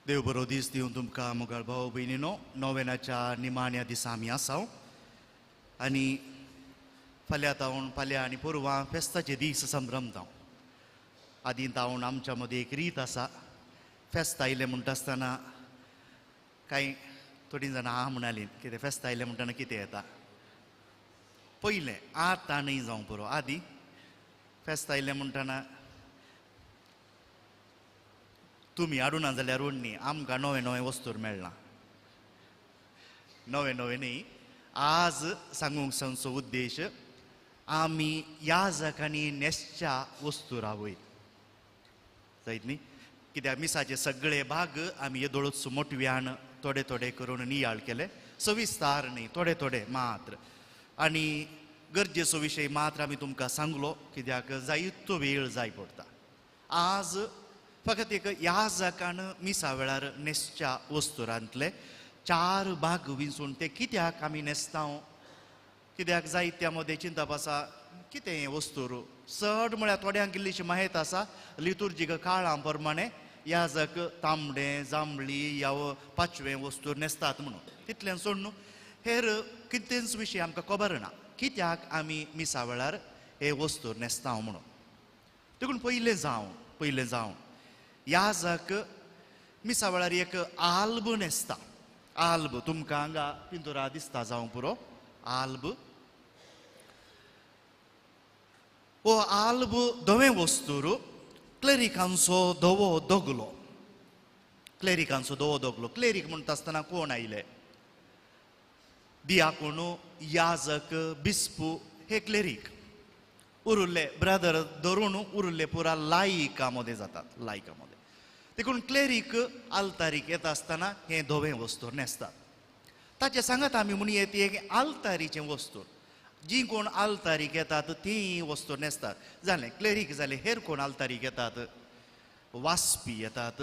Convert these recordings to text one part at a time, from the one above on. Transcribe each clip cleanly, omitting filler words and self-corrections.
देव बरो दीस दिवन तुमकां मोगाळ भाव भयणीनो. नोवेनाच्या निमाण्या दिसा आमी आसाव आनी फाल्यां तावन फाल्यां आनी पोरवां फेस्ताचे दीस संभ्रमताव. आदीं तावन आमच्या मदीं एक रीत आसा, फेस्त आयलें म्हणटा आसतना कांय थोडीं जाणां आं म्हणालीं कितें फेस्त आयलें म्हणटना कितें येता पयलें आतां न्हय जावंक पुरो, आदीं फेस्त आयलें म्हणटना तुमी हाडूना जाल्यार उडणी आमकां नवें नवें वस्तूर मेळ्ळां. नवें नवें न्ही, आज सांगूंक सांगचो उद्देश आमी ह्या जाकांनी न्हेसच्या वस्तूरा वयर जायत न्ही, कित्याक मिसाचे सगळे भाग आमी येदोळूच मोटव्यान थोडे थोडे करून नियाळ केले, सविस्तार न्ही, थोडे थोडे मात्र, आनी गरजेचो विशय मात्र आमी तुमकां सांगलो कित्याक जायतो वेळ जाय पडटा. आज फकत एक ह्या जाकान मिसा वेळार न्हेसच्या वस्तुरांतले चार भाग विंचून ते कित्याक आमी न्हेसता, कित्याक जायत्या मदें चिंतप आसा कितें हें वस्तूर चड म्हळ्यार थोड्यांक इल्लीशी माहिती आसा लितुर्जीक काळां प्रमाणे ह्या जाक तांबडें जांबळी ह्या पाचवें वस्तूर न्हेसतात म्हणून, तितलें सोडून हेर कितेंच विशय आमकां खबर ना कित्याक आमी मिसा वेळार हे वस्तूर न्हेसता म्हणून. देखून पयलें जावं ह्या जाक मिसा वेळार एक आल्ब न्हेसता. आल्ब तुमकां हांगा पिंतुरा दिसता जावंक पुरो. आल्ब हो आल्ब धवें वस्तूर क्लेरिकांचो धवो दगलो, क्लेरिकांचो धवो दगलो. क्लेरीक म्हणटा आसतना कोण आयले? दियाकोणू, याजक, बिस्पू हे क्लेरीक. उरुल्ले ब्रदर धरून उरुल्ले पुरा लायिका मदें जातात, लायिका मदें. देखून क्लेरीक आल्तारीक येता आसतना हें धवें वस्तूर न्हेसतात. ताचे सांगात आमी म्हणून येत एक आल्तारीचें वस्तूर, जीं कोण आल्तारीक येतात तीं वस्तू न्हेसतात. जालें क्लेरीक जालें, हेर कोण आल्तारीक येतात? वाचपी येतात,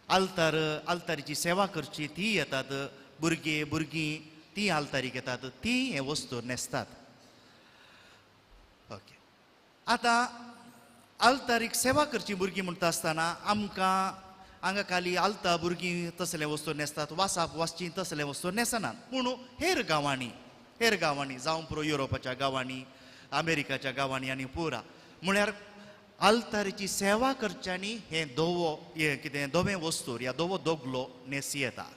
आल्तार आल्तारीची सेवा करची ती येतात, भुरगीं भुरगीं तीं आल्तारीक येतात, तीं हें वस्तू न्हेसतात. ओके, आतां आल्तारीक सेवा करची भुरगीं म्हणटा आसतना आमकां हांगा खाली आलता भुरगीं तसले वस्तू न्हेसतात, वासाप वाचची तसले वस्तू न्हेसनात. पूण हेर गांवांनी, हेर गांवांनी जावं पुरो युरोपाच्या गांवांनी, अमेरिकाच्या गांवांनी आनी पुरा म्हळ्यार आल्तारीची सेवा करच्यांनी हें धवो हें कितें धवें वस्तूर ह्या धवो दगलो न्हेस येता.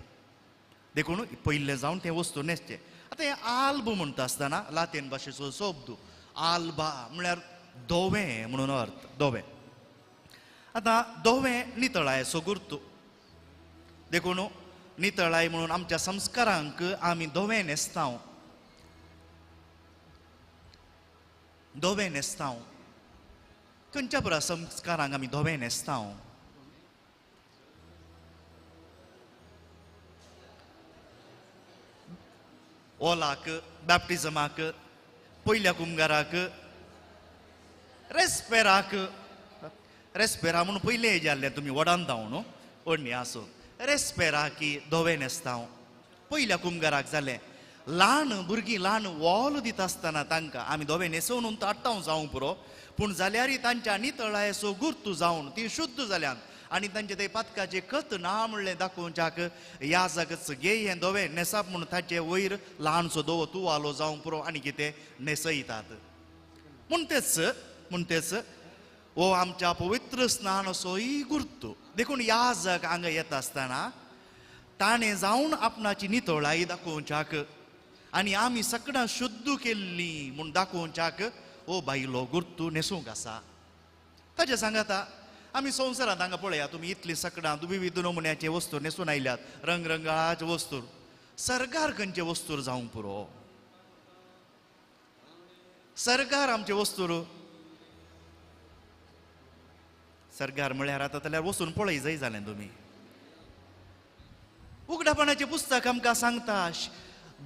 देखून पयलें जावन तें वस्तू न्हेसचें. आतां हें आल्ब म्हणटा आसतना लातीन भाशेचो शब्द आल्बा म्हळ्यार धवें म्हणून अर्थ, धवें. आतां धवें नितळायेचो गुर्तू, देखून नितळाय म्हणून आमच्या संस्कारांक आमी धवें न्हेसता, धवें न्हेसता. खंयच्या पुरा संस्कारांक आमी धवें न्हेसता? ओलाक, बॅप्टिजमाक, पयल्या कुमगाराक, रेस्पेराक. रेस्पेरा म्हणून पयलें हेजें आहलें तुमी व्हडान धांव न्हू ओडणी आसूं, रेस्पेराकी धवें न्हेसता. पयल्या कुमगाराक जालें, ल्हान भुरगीं ल्हान वॉल दिता आसतना तांकां आमी धवें न्हेसोवन हाडटा जावंक पुरो, पूण जाल्यारय तांच्या नितळायेचो गुर्तू जावन ती शुद्ध जाल्यान आनी तांचे ते पातकाचे कत ना म्हणलें दाखोवच्याक ह्या जागच गे हें धवें न्हेसप म्हणून ताचे वयर ल्हानसो धवो तुवालो जावंक पुरो आनी कितें न्हेसयतात. म्हणतेच हो आमच्या पवित्र स्नानाचोय गुर्तू. देखून ह्या जाग हांगा येता आसतना ताणें जावन आपणाची नितळाय दाखोवच्याक आनी आमी सगळ्यां शुद्ध केल्ली म्हूण दाखोवच्याक हो बायलो गुर्तू न्हेसूंक आसा. ताचें सांगाता आमी संवसारांत हांगा पळया तुमी इतली सगळ्यां विविध नमुन्याचे वस्तू न्हेसून आयल्यात, रंगरंगाळाचे वस्तू. सरकार खंयचे वस्तूर जावंक पुरो? सरकार आमचे वस्तूर, सरकार म्हळ्यार आतां जाल्यार वचून पळय जाय जालें तुमी. उगडापणाचें पुस्तक आमकां सांगता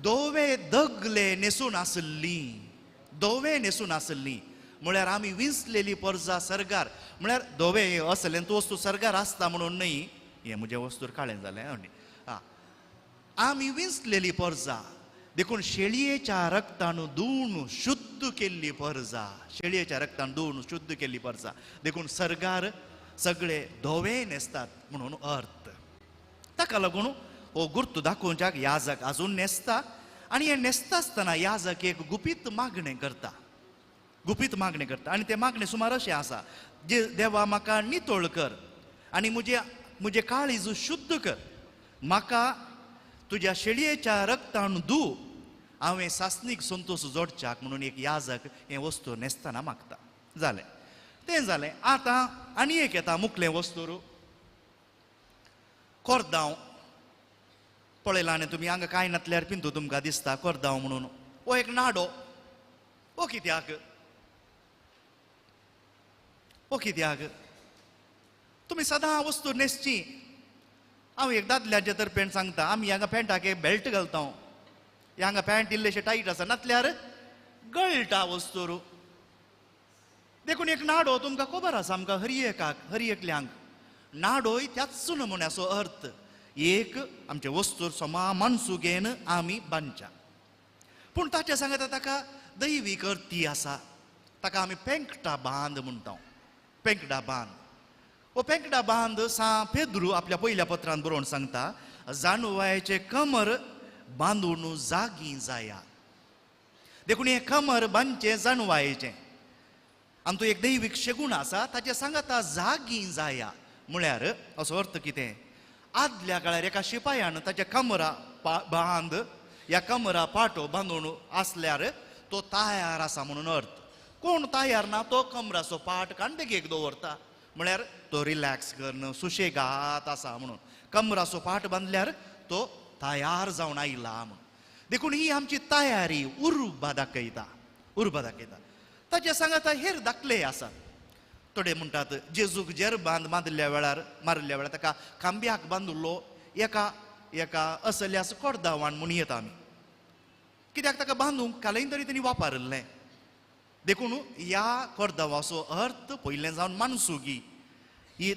धवे दगले न्हेसून आसली, धवे न्हेसून आसली म्हळ्यार आमी विंचलेली परजा सरकार. म्हळ्यार धवे असलें तूं वस्तू सरकार आसता म्हणून न्हय, हें म्हजें वस्तूर काळें जालें आं, आमी विंचलेली परजा. देखून शेळयेच्या रक्तान धुवन शुद्ध केल्ली परजा, शेळयेच्या रक्तान धुवन शुद्ध केल्ली परजा. देखून सरकार सगळे धवे न्हेसतात म्हणून अर्थ. ताका लागून हो गुर्तू दाखोवच्याक याजक आजून न्हेसता आनी हें न्हेसता आसतना याजक एक गुपीत मागणें करता, गुपीत मागणें करता आनी तें मागणें सुमार अशें आसा, जे देवा म्हाका नितळ कर आनी म्हजें म्हजें काळीज शुद्ध कर, म्हाका तुज्या शेळयेच्या रक्तान धू, हांवें सासणीक संतोश जोडच्याक म्हणून एक याजक हें वस्तू न्हेसतना मागता. जालें तें जालें. आतां आनी एक येता मुखलें वस्तूर कोरदांव. पळयलां न्ही तुमी, हांगा कांय नातल्यार पिंतू तुमकां दिसता कोरदांव म्हणून. हो एक नाडो. हो कित्याक? हो कित्याक? तुमी सदां वस्तू न्हेसची. हांव एक दादल्याचे तर पेंट सांगता, आमी हांगा पॅन्टाक एक बेल्ट घालता, हांगा पॅन्ट इल्लेशें टायट आसा नातल्यार गळटा वस्तूर. देखून एक नाडो तुमकां खबर आसा, आमकां हर एकाक हर एकल्यांक नाडोय त्याच नमुन्याचो अर्थ एक आमचे वस्तूर समा मानसुगेन आमी बांदच्या. पूण ताच्या सांगता ताका दैवीक अर्थी आसा, ताका आमी पेंकटा बांद म्हणटा. पेंकडा बांद, हो पेंकडा बांद सां पेद्रू आपल्या पयल्या पत्रान बरोवन सांगता, जाणवायचें कमर बांदून जागी जाया. देखून हें कमर बांदचें जाणवायचें. आमचो एक दैवीक शेगूण आसा, ताचें सांगता जागी जाया म्हळ्यार असो अर्थ कितें, आदल्या काळार एका शिपायान ताच्या कमरा बांद ह्या कमरा पाटो बांदून आसल्यार तो तयार आसा म्हणून अर्थ. कोण तयार ना तो कमराचो पाट कांडेक दवरता, म्हळ्यार तो रिलॅक्स करून सुशेगात आसा म्हणून. कमराचो पाट बांदल्यार तो तयार जावन आयला म्हणून. देखून ही आमची तयारी उर्बा दाखयता, उर्बा दाखयता. ताच्या सांगाता हेर दाखले आसात. थोडे म्हणटात जेजूक जेर बांद बांदिल्ल्या वेळार मारिल्ल्या वेळार ताका खांब्याक बांदिल्लो एका एका असल्यास कोर्दावान म्हूण येता आमी, कित्याक ताका बांदूंक कालय तरी तेणी वापरिल्लें. देखून ह्या कोर्दावाचो अर्थ पयलें जावन मानसुगी ही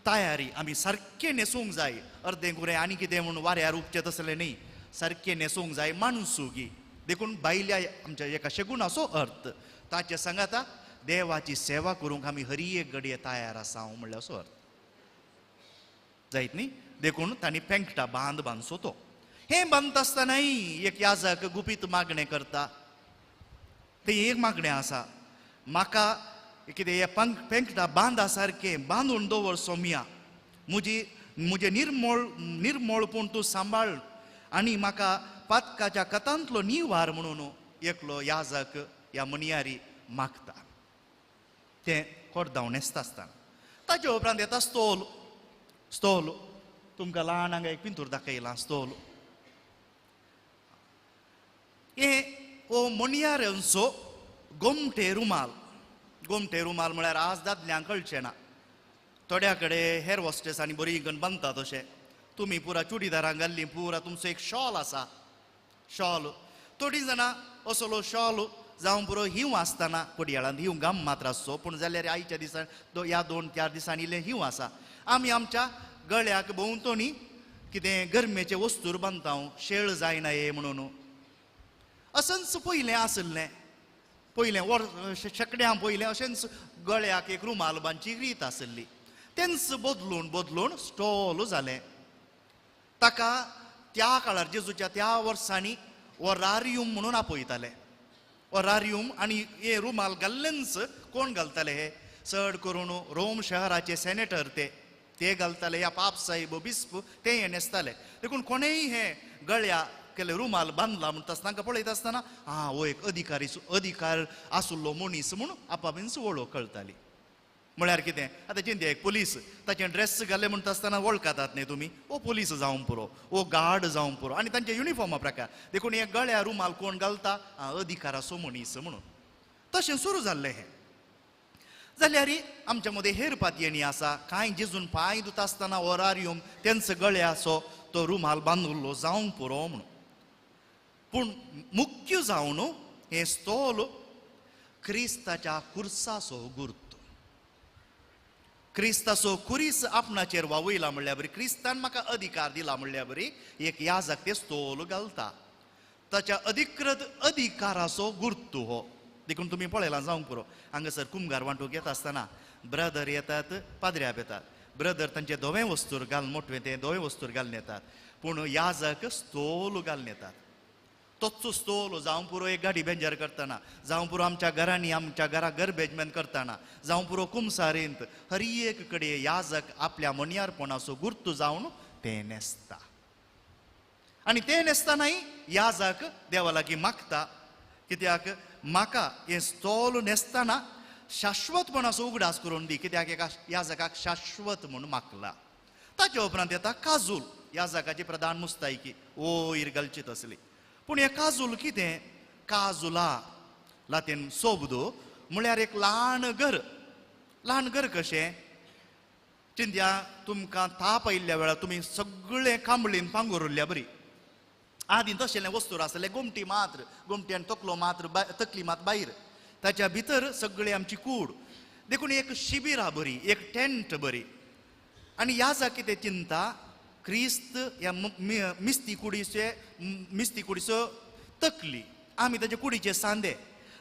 तयारी आमी सारकें न्हेसूंक जाय. अर्दें कुरें आनी कितें म्हूण वाऱ्यार उपचें तसलें न्ही, सारकें न्हेसूंक जाय मानसुगी. देखून बायल्या आमच्या एका शेगुणाचो अर्थ ताचे सांगाता देवाची सेवा करूंक आमी हरी एक घडये तयार आसा म्हणल्यार असो अर्थ जायत न्ही. देखून तांणी पेंकटा बांद बांदचो तो. हें बांदता आसतनाय एक याजक गुपीत मागणें करता. तें एक मागणें आसा, म्हाका कितें हे पेंकटा बांदा सारकें बांदून दवर सोमया, म्हजी म्हजें निर्मोळ निर्मोळपूण तूं सांबाळ आनी म्हाका पातकाच्या कथांतलो निवार म्हणून एकलो याजक ह्या मनियारी मागता. तें कोर्दांव न्हेसता आसतना. ताचे उपरांत येता स्तोल. स्तोल तुमकां ल्हान हांगा एक पिंतूर दाखयलां स्तोल. हें हो मणयारांचो गोमटे रुमाल. गोमटे रुमाल म्हळ्यार आज दादल्यांक कळचें ना, थोड्या कडेन हेर वॉस्टेस आनी बरी करून बांदता तशें. तुमी पुरा चुडीदारां घाल्ली पुरा तुमचो एक शॉल आसा, शॉल. थोडीं जाणां असलो शॉल जावं पुरो हिंव आसतना कोडयाळांत हिंव गाम मात्र आसचो, पूण जाल्यार आयच्या दिसान ह्या 2-4 दिसांनी इल्लें हिंव आसा. आमी आमच्या गळ्याक भोंवतणी कितें गरमेचे वस्तूर बांदता, शेळ जायना हे म्हणून. असंच पयलें आसलें, पयलें वर शेकड्यां पयलें अशेंच गळ्याक एक रुमाल बांदची रीत आसली. तेंच बदलून बदलून स्टॉल जालें. ताका त्या काळार जेजूच्या त्या वर्सांनी ओरारियम म्हणून आपयताले. ओरारियम आनी हे रुमाल घाल्लेंच कोण घालताले, हे चड करून रोम शहराचे सेनेटर ते घालताले, ह्या पाप साहेब बिस्प ते हे न्हेसताले. देखून कोणेय हे गळ्या केले रुमाल बांदला म्हणटा आसतना तांकां पळयता आसतना आं हो एक अधिकारी अधिकार आशिल्लो मनीस म्हूण आपापींच वळख कळटाली. म्हळ्यार कितें, आतां चिंत्या एक पुलीस ताचें ड्रेस घालें म्हणटा आसतना वळखतात न्ही तुमी, हो पुलीस जावंक पुरो, हो गार्ड जावंक पुरो, आनी तांचे युनिफॉर्मा प्रकार. देखून हे गळ्या रुमाल कोण घालता, आं अधिकाराचो मनीस म्हणून. तशें सुरू जाल्लें हें. जाल्यार आमच्या मदें हेर पातयेणी आसा, कांय जेजून पांय धुता आसतना ओरारियम तेंचो गळ्याचो तो रुमाल बांदिल्लो जावंक पुरो म्हणून. पूण मुख्य जावन हें स्तोल क्रिस्ताच्या कुर्साचो गुर्त. क्रिस्ताचो कुरीस आपणाचेर वावयला म्हणल्यार बरी, क्रिस्तान म्हाका अधिकार दिला म्हणल्यार बरी एक याजक ते स्तोल घालता. ताच्या अधिकृत अधिकाराचो गुर्तू हो. देखून तुमी पळयलां जावंक पुरो, हांगासर कुमगार वांटूंक येता आसतना ब्रदर येतात, पाद्र्याप येतात. ब्रदर तांचे धवें वस्तूर घालून मोटवें तें धवें वस्तूर घालून येतात, पूण याजक स्तोल घालून येतात. तोच स्तोल जावं पुरो एक गाडी बेंजार करतना, जावं पुरो आमच्या घरांनी आमच्या घरा गरबेजमेंट करतना, जावं पुरो कुमसारींत, हर एक कडेन याजक आपल्या मणयारपणाचो गुर्तू जावन तें न्हेसता. आनी तें न्हेसतनाय याजक देवा लागीं मागता, कित्याक म्हाका हें स्तोल न्हेसतना शाश्वतपणाचो उगडास करून दी, कित्याक एका याजकाक शाश्वत म्हूण मागला. ताच्या उपरांत येता काजूल, याजकाची प्रधान मुस्तायकी वयर घालची तसली. पूण हें काजूल कितें? काजुला लातीन सोबदो म्हळ्यार एक ल्हान घर. ल्हान घर कशें? चिंत्या तुमकां ताप आयिल्ल्या वेळार तुमी सगळें कांबळीन पांगुरुल्ल्या बरी. आदीं तशें वस्तूर आसलें गोमटी मात्र, गोमटी आनी तकलो मात्र, तकली मात भायर, ताच्या भितर सगळी आमची कूड. देखून एक शिबिरा बरी, एक टेंट बरी. आनी ह्या जा कितें चिंता, क्रिस्त ह्या मिस्ती कुडीचे, मिस्ती कुडीचो तकली, आमी ताचे कुडीचे सांदे.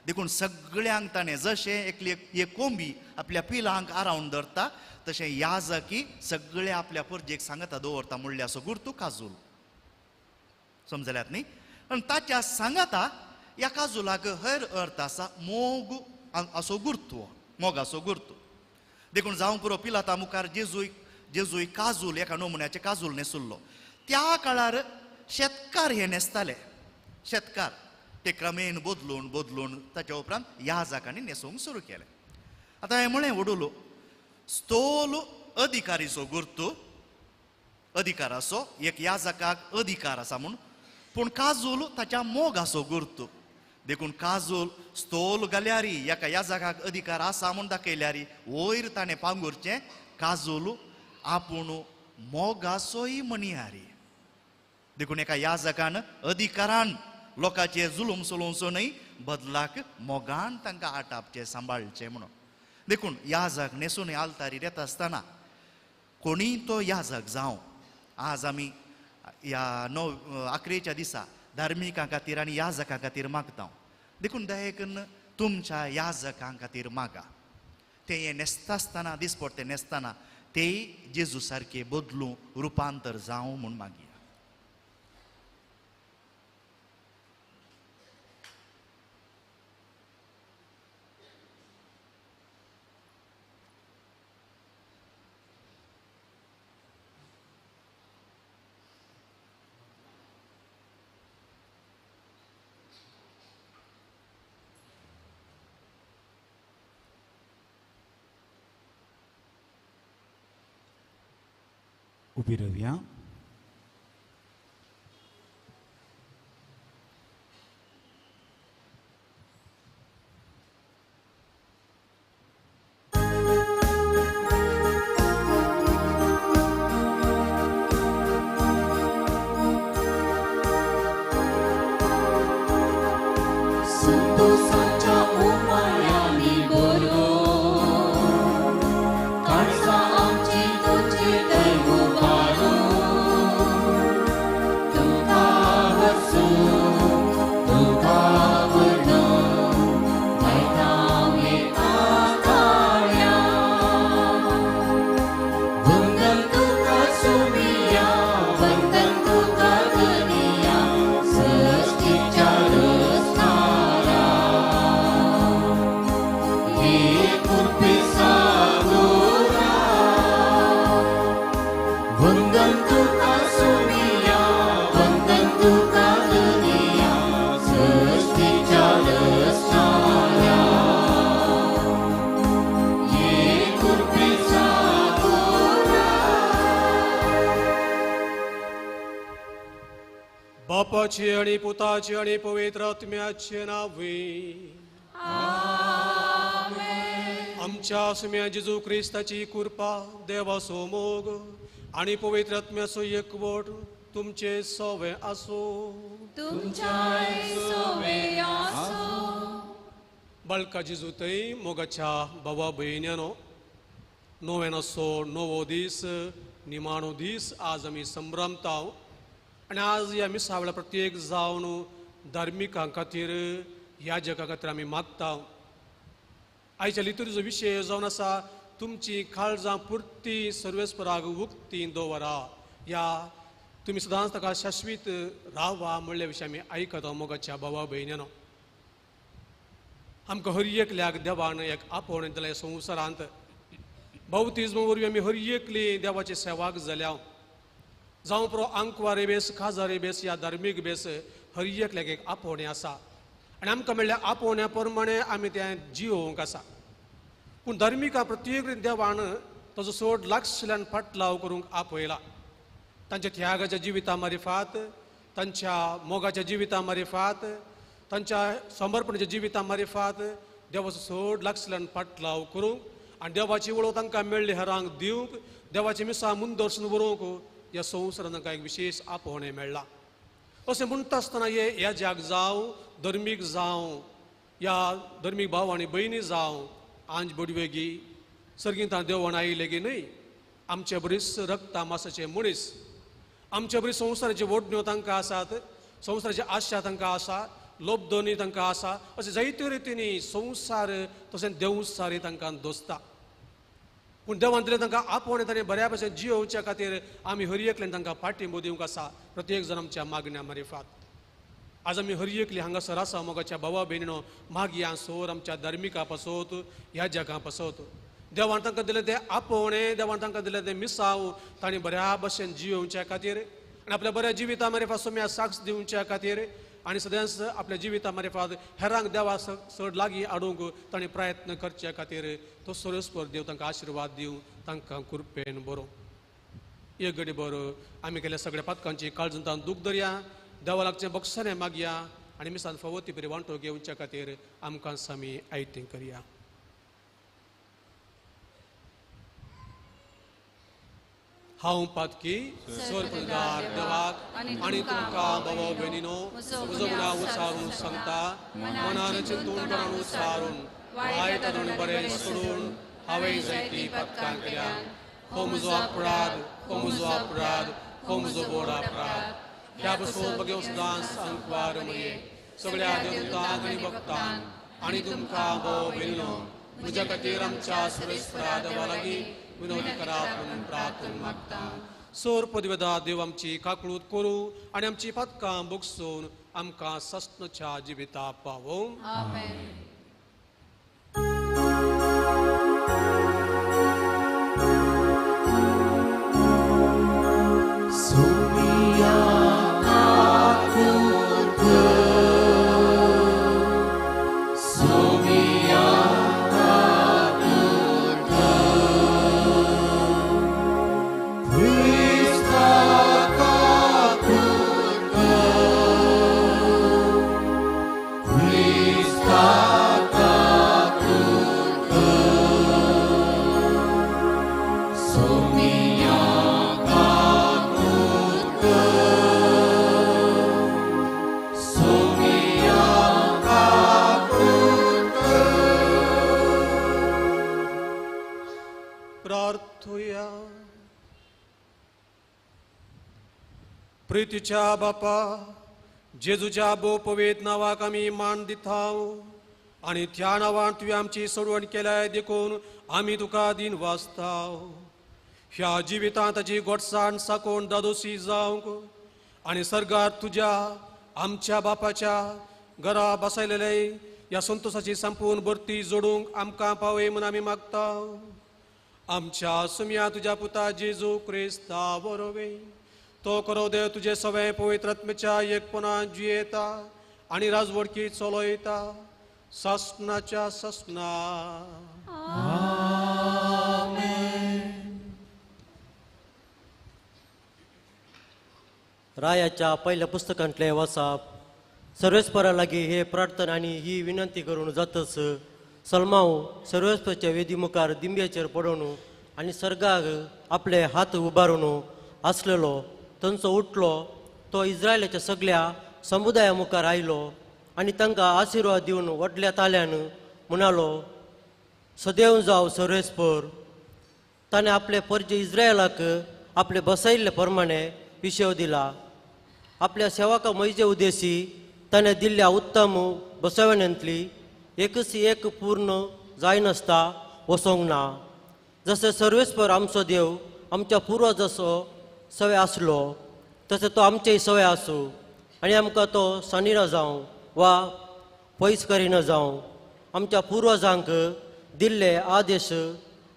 देखून सगळ्यांक ताणें जशें एकली एक कोंबी आपल्या पिलांक आरावन धरता तशें याजकी सगळे आपल्या परजेक सांगता दवरता म्हणल्यार असो गुर्तू काजूल. समजल्यात न्ही? आनी ताच्या सांगाता ह्या काजुलाक हर अर्थ आसा मोग असो गुर्तू, मोगाचो गुर्तू. देखून जावं पुरो पिलाता मुखार जेजूय जेजूय काजूल एका नमुन्याचें काजूल न्हेसुल्लो. त्या काळार शेतकार हे न्हेसताले, शेतकार ते क्रमेन बदलून बदलून ताच्या उपरांत ह्या जाकांनी न्हेसूंक सुरू केलें. आतां हांवें म्हळें वडुलो स्तोल अधिकारीचो गुर्तू, अधिकाराचो एक ह्या जाकाक अधिकार आसा म्हूण, पूण काजूल ताच्या मोगाचो गुर्तू. देखून काजूल स्तोल घाल्यारी एका ह्या जाकाक अधिकार आसा म्हूण दाखयल्यारी वयर ताणें पांगुरचें काजूल आपूण मोगाचोय म्हणयारी. देखून एका याजकान अधिकारान लोकांचे जुलूम चलोवचो न्हय, बदलाक मोगान तांकां आटापचें सांबाळचें म्हणून. देखून याजक न्हेसून आल्तारीर येता आसतना कोणीय तो याजक जावं, आज आमी ह्या 9 आक्रेच्या दिसा धार्मिकां खातीर आनी याजकां खातीर मागता. देखून दया करून तुमच्या याजकां खातीर मागा. ते हें न्हेसता आसतना, दिसपडटे न्हेसतना ते जेजू सारके बदलूं, रुपांतर जावं म्हूण मागया. उबी रावया. संतोषाच्या उमाळ्यांनी बरो काळजा आमची तुझे उबारो, तुका हसू तुका वर्णन गायता येता ताळ्या. वंदन तुका सुमिया, वंदन तुका धनिया, सृष्टीच्या रचणारा. ये कृपे सागोरा. वंदन तुका सुमिया, वंदन तुका धनिया, सृष्टीच्या रचणारा. ये कृपे सागोरा. बापाची आणि पुताची आणि पवित्र आत्म्याचे नावे. आमच्या सुम्या जेजू क्रिस्ताची कृपा, देवाचो मोग आणि पवित्र आत्म्याचो एकवट तुमचे सवे आसो. तुमच्याय सोवे आसो. बाळका जेजू थंय मोगाच्या भावा भयण्यानो, नव्यानसो नवो दीस, निमाणो दीस आज आमी संभ्रमता. आनी आज ह्या मिसा वेळार प्रत्येक जावन धार्मिकां खातीर, ह्या जगा खातीर आमी मागता. आयच्या लितुरीचो विशय जावन आसा तुमची काळजां पुरती सर्वेस्पराक उक्ती दवरा या तुमी सदांच ताका शाश्वीत रावा म्हणले विशीं आमी आयकता. मोगाच्या भावा भयण्यानो, आमकां हर एकल्याक देवान एक आपोवणें दिलें संवसारांत. बावतिज्म वरवीं आमी हर एकली देवाचे सेवाक जाल्या, जावं पुरो आंकवारे बेस, काजारे बेस या धार्मीक बेस, हर एकल्याक एक आपोवणें आसा आनी आमकां मेळ्ळ्या आपोवण्या प्रमाणे आमी तें जियोवंक आसा. पूण धार्मिका प्रत्येक देवान ताजो चड लागशिल्ल्यान फाटलाव करूंक आपयला. तांच्या त्यागाच्या जिविता मारिफात, तांच्या मोगाच्या जिविता मारिफात, तांच्या समर्पणाच्या जिविता मारिफात देवाचो चड लागशिल्ल्यान फाटलाव करूंक आनी देवाची वळख तांकां मेळ्ळी हेरांक दिवंक, देवाची मिसां मुंदर्शन बरोवंक ह्या संवसारान तांकां एक विशेश आपोवणें मेळ्ळां. अशें म्हणटा आसतना हे ह्या जाग जावं, धर्मीक जावं, ह्या धर्मीक भाव आनी भयणी जावं, आंज बडवेगी सर्गींत देवण आयिल्लेगी न्हय, आमचे बरीच रक्ता मासाचे मनीस, आमचे बरी संवसाराचे वोडण्यो तांकां आसात, संवसाराची आशा तांकां आसा, लोभदोनी तांकां आसा, अशें जायते रितींनी संवसार तशें देवसार तांकां दोसता. पूण देवान दिलें तांकां आपोवणें ताणें बऱ्या भशेन जियोवच्या खातीर आमी हर एकल्यान तांकां पाठिंबो दिवंक आसा, प्रत्येक जाण आमच्या मागण्या मारिफात. आज आमी हर एकली हांगासर आसा मोगाच्या भावा भयणीनो, मागया सोर आमच्या धार्मिका पासत, ह्या जगा पासत देवान तांकां दिलें तें आपोवणें, देवान तांकां दिलें तें मिसांव तांणी बऱ्या भशेन जियोवच्या खातीर आनी आपल्या बऱ्या जिविता मारिफात सोम्या साक्ष दिवच्या खातीर आनी सदांच आपल्या जिविता मारिफात हेरांक देवा चड लागीं हाडूंक तांणी प्रयत्न करच्या खातीर तो सर्वेस्पर देव तांकां आशिर्वाद दिवं, तांकां कृपेन बरो. एक घडी बरो आमी केल्या सगळ्या पातकांची काळजंतान दूख धरया, देवा लागचें बक्षाने मागया आनी मिसान फावो ती बरी वांटो घेवच्या खातीर आमकां सामी आयतें करया. हांव पातकी स्वर्गदार देवाक आनी तुमकां बाबा भयणीनो म्हजो गुन्यांव उचारून सांगता, मनान चिंतून करून उचारून वायट आनी बरें सोडून हांवें जायतीं पातकां केल्या. हो म्हजो अपराध, हो म्हजो अपराध, हो म्हजो व्हड अपराध. ह्या पसून बगेव सदांच अंकवार मरये सगळ्या देवतांक आनी भक्तांक आनी तुमकां भाव भयणीनो म्हज्या खातीर आमच्या सर्वेस्परा देवा लागीं विनवणी करात म्हणून प्रार्थना मागता. सोर पदवेदा देव आमची काकळूत करूं आनी आमची पातकां बगसून आमकां सस्नच्या जिविता पावोवं. आमेन. प्रितीच्या बापा, जेजूच्या भोव पवित्र नांवाक आमी मान दिता आनी त्या नांवान तुवें आमची सोडवण केल्याय देखून आमी तुका दिन वाचता. ह्या जिवितांत ताची गोडसाण साकोवन दादोशी जावंक आनी सर्गार तुज्या आमच्या बापाच्या घरा बसयलेले ह्या संतोशाची संपूर्ण भरती जोडूंक आमकां पावय म्हूण आमी मागता. आमच्या सुमया तुज्या पुता जेजू क्रिस्ता वरवीं तो करो देव तुजे सगळे पवित्र आत्म्याच्या एकपणान जियेता आनी राजवडकी चलयता सासणाच्या सासणा. रायाच्या पहिल्या पुस्तकांतले वाचाप. सर्वेस्परा लागीं हे प्रार्थना आनी ही विनंती करून जातच सलमाव सर्वेस्पराच्या वेदी मुखार दिंब्याचेर पडोवन आनी सर्गाक आपले हात उबारून आसलेलो तांचो उठलो. तो इस्रायलाच्या सगळ्या समुदाया मुखार आयलो आनी तांकां आशिर्वाद दिवन व्हडल्या ताल्यान म्हणालो, सदैव जावं सर्वेस्पर. ताणें आपले परजे इस्रायलाक आपले बसयल्ले प्रमाणे विशय दिला. आपल्या सेवका मैजे उद्देशी ताणें दिल्ल्या उत्तम बसवण्यांतली एकच एक पूर्ण जायनासता वचोंक ना. जशें सर्वेस्पर आमचो देव आमच्या पुर्वजाचो सवय आसलो तशें तो आमचेय सवय आसूं आनी आमकां तो सांडिना जावं वा पयस करिना जावं। आमच्या पुर्वजांक दिल्ले आदेश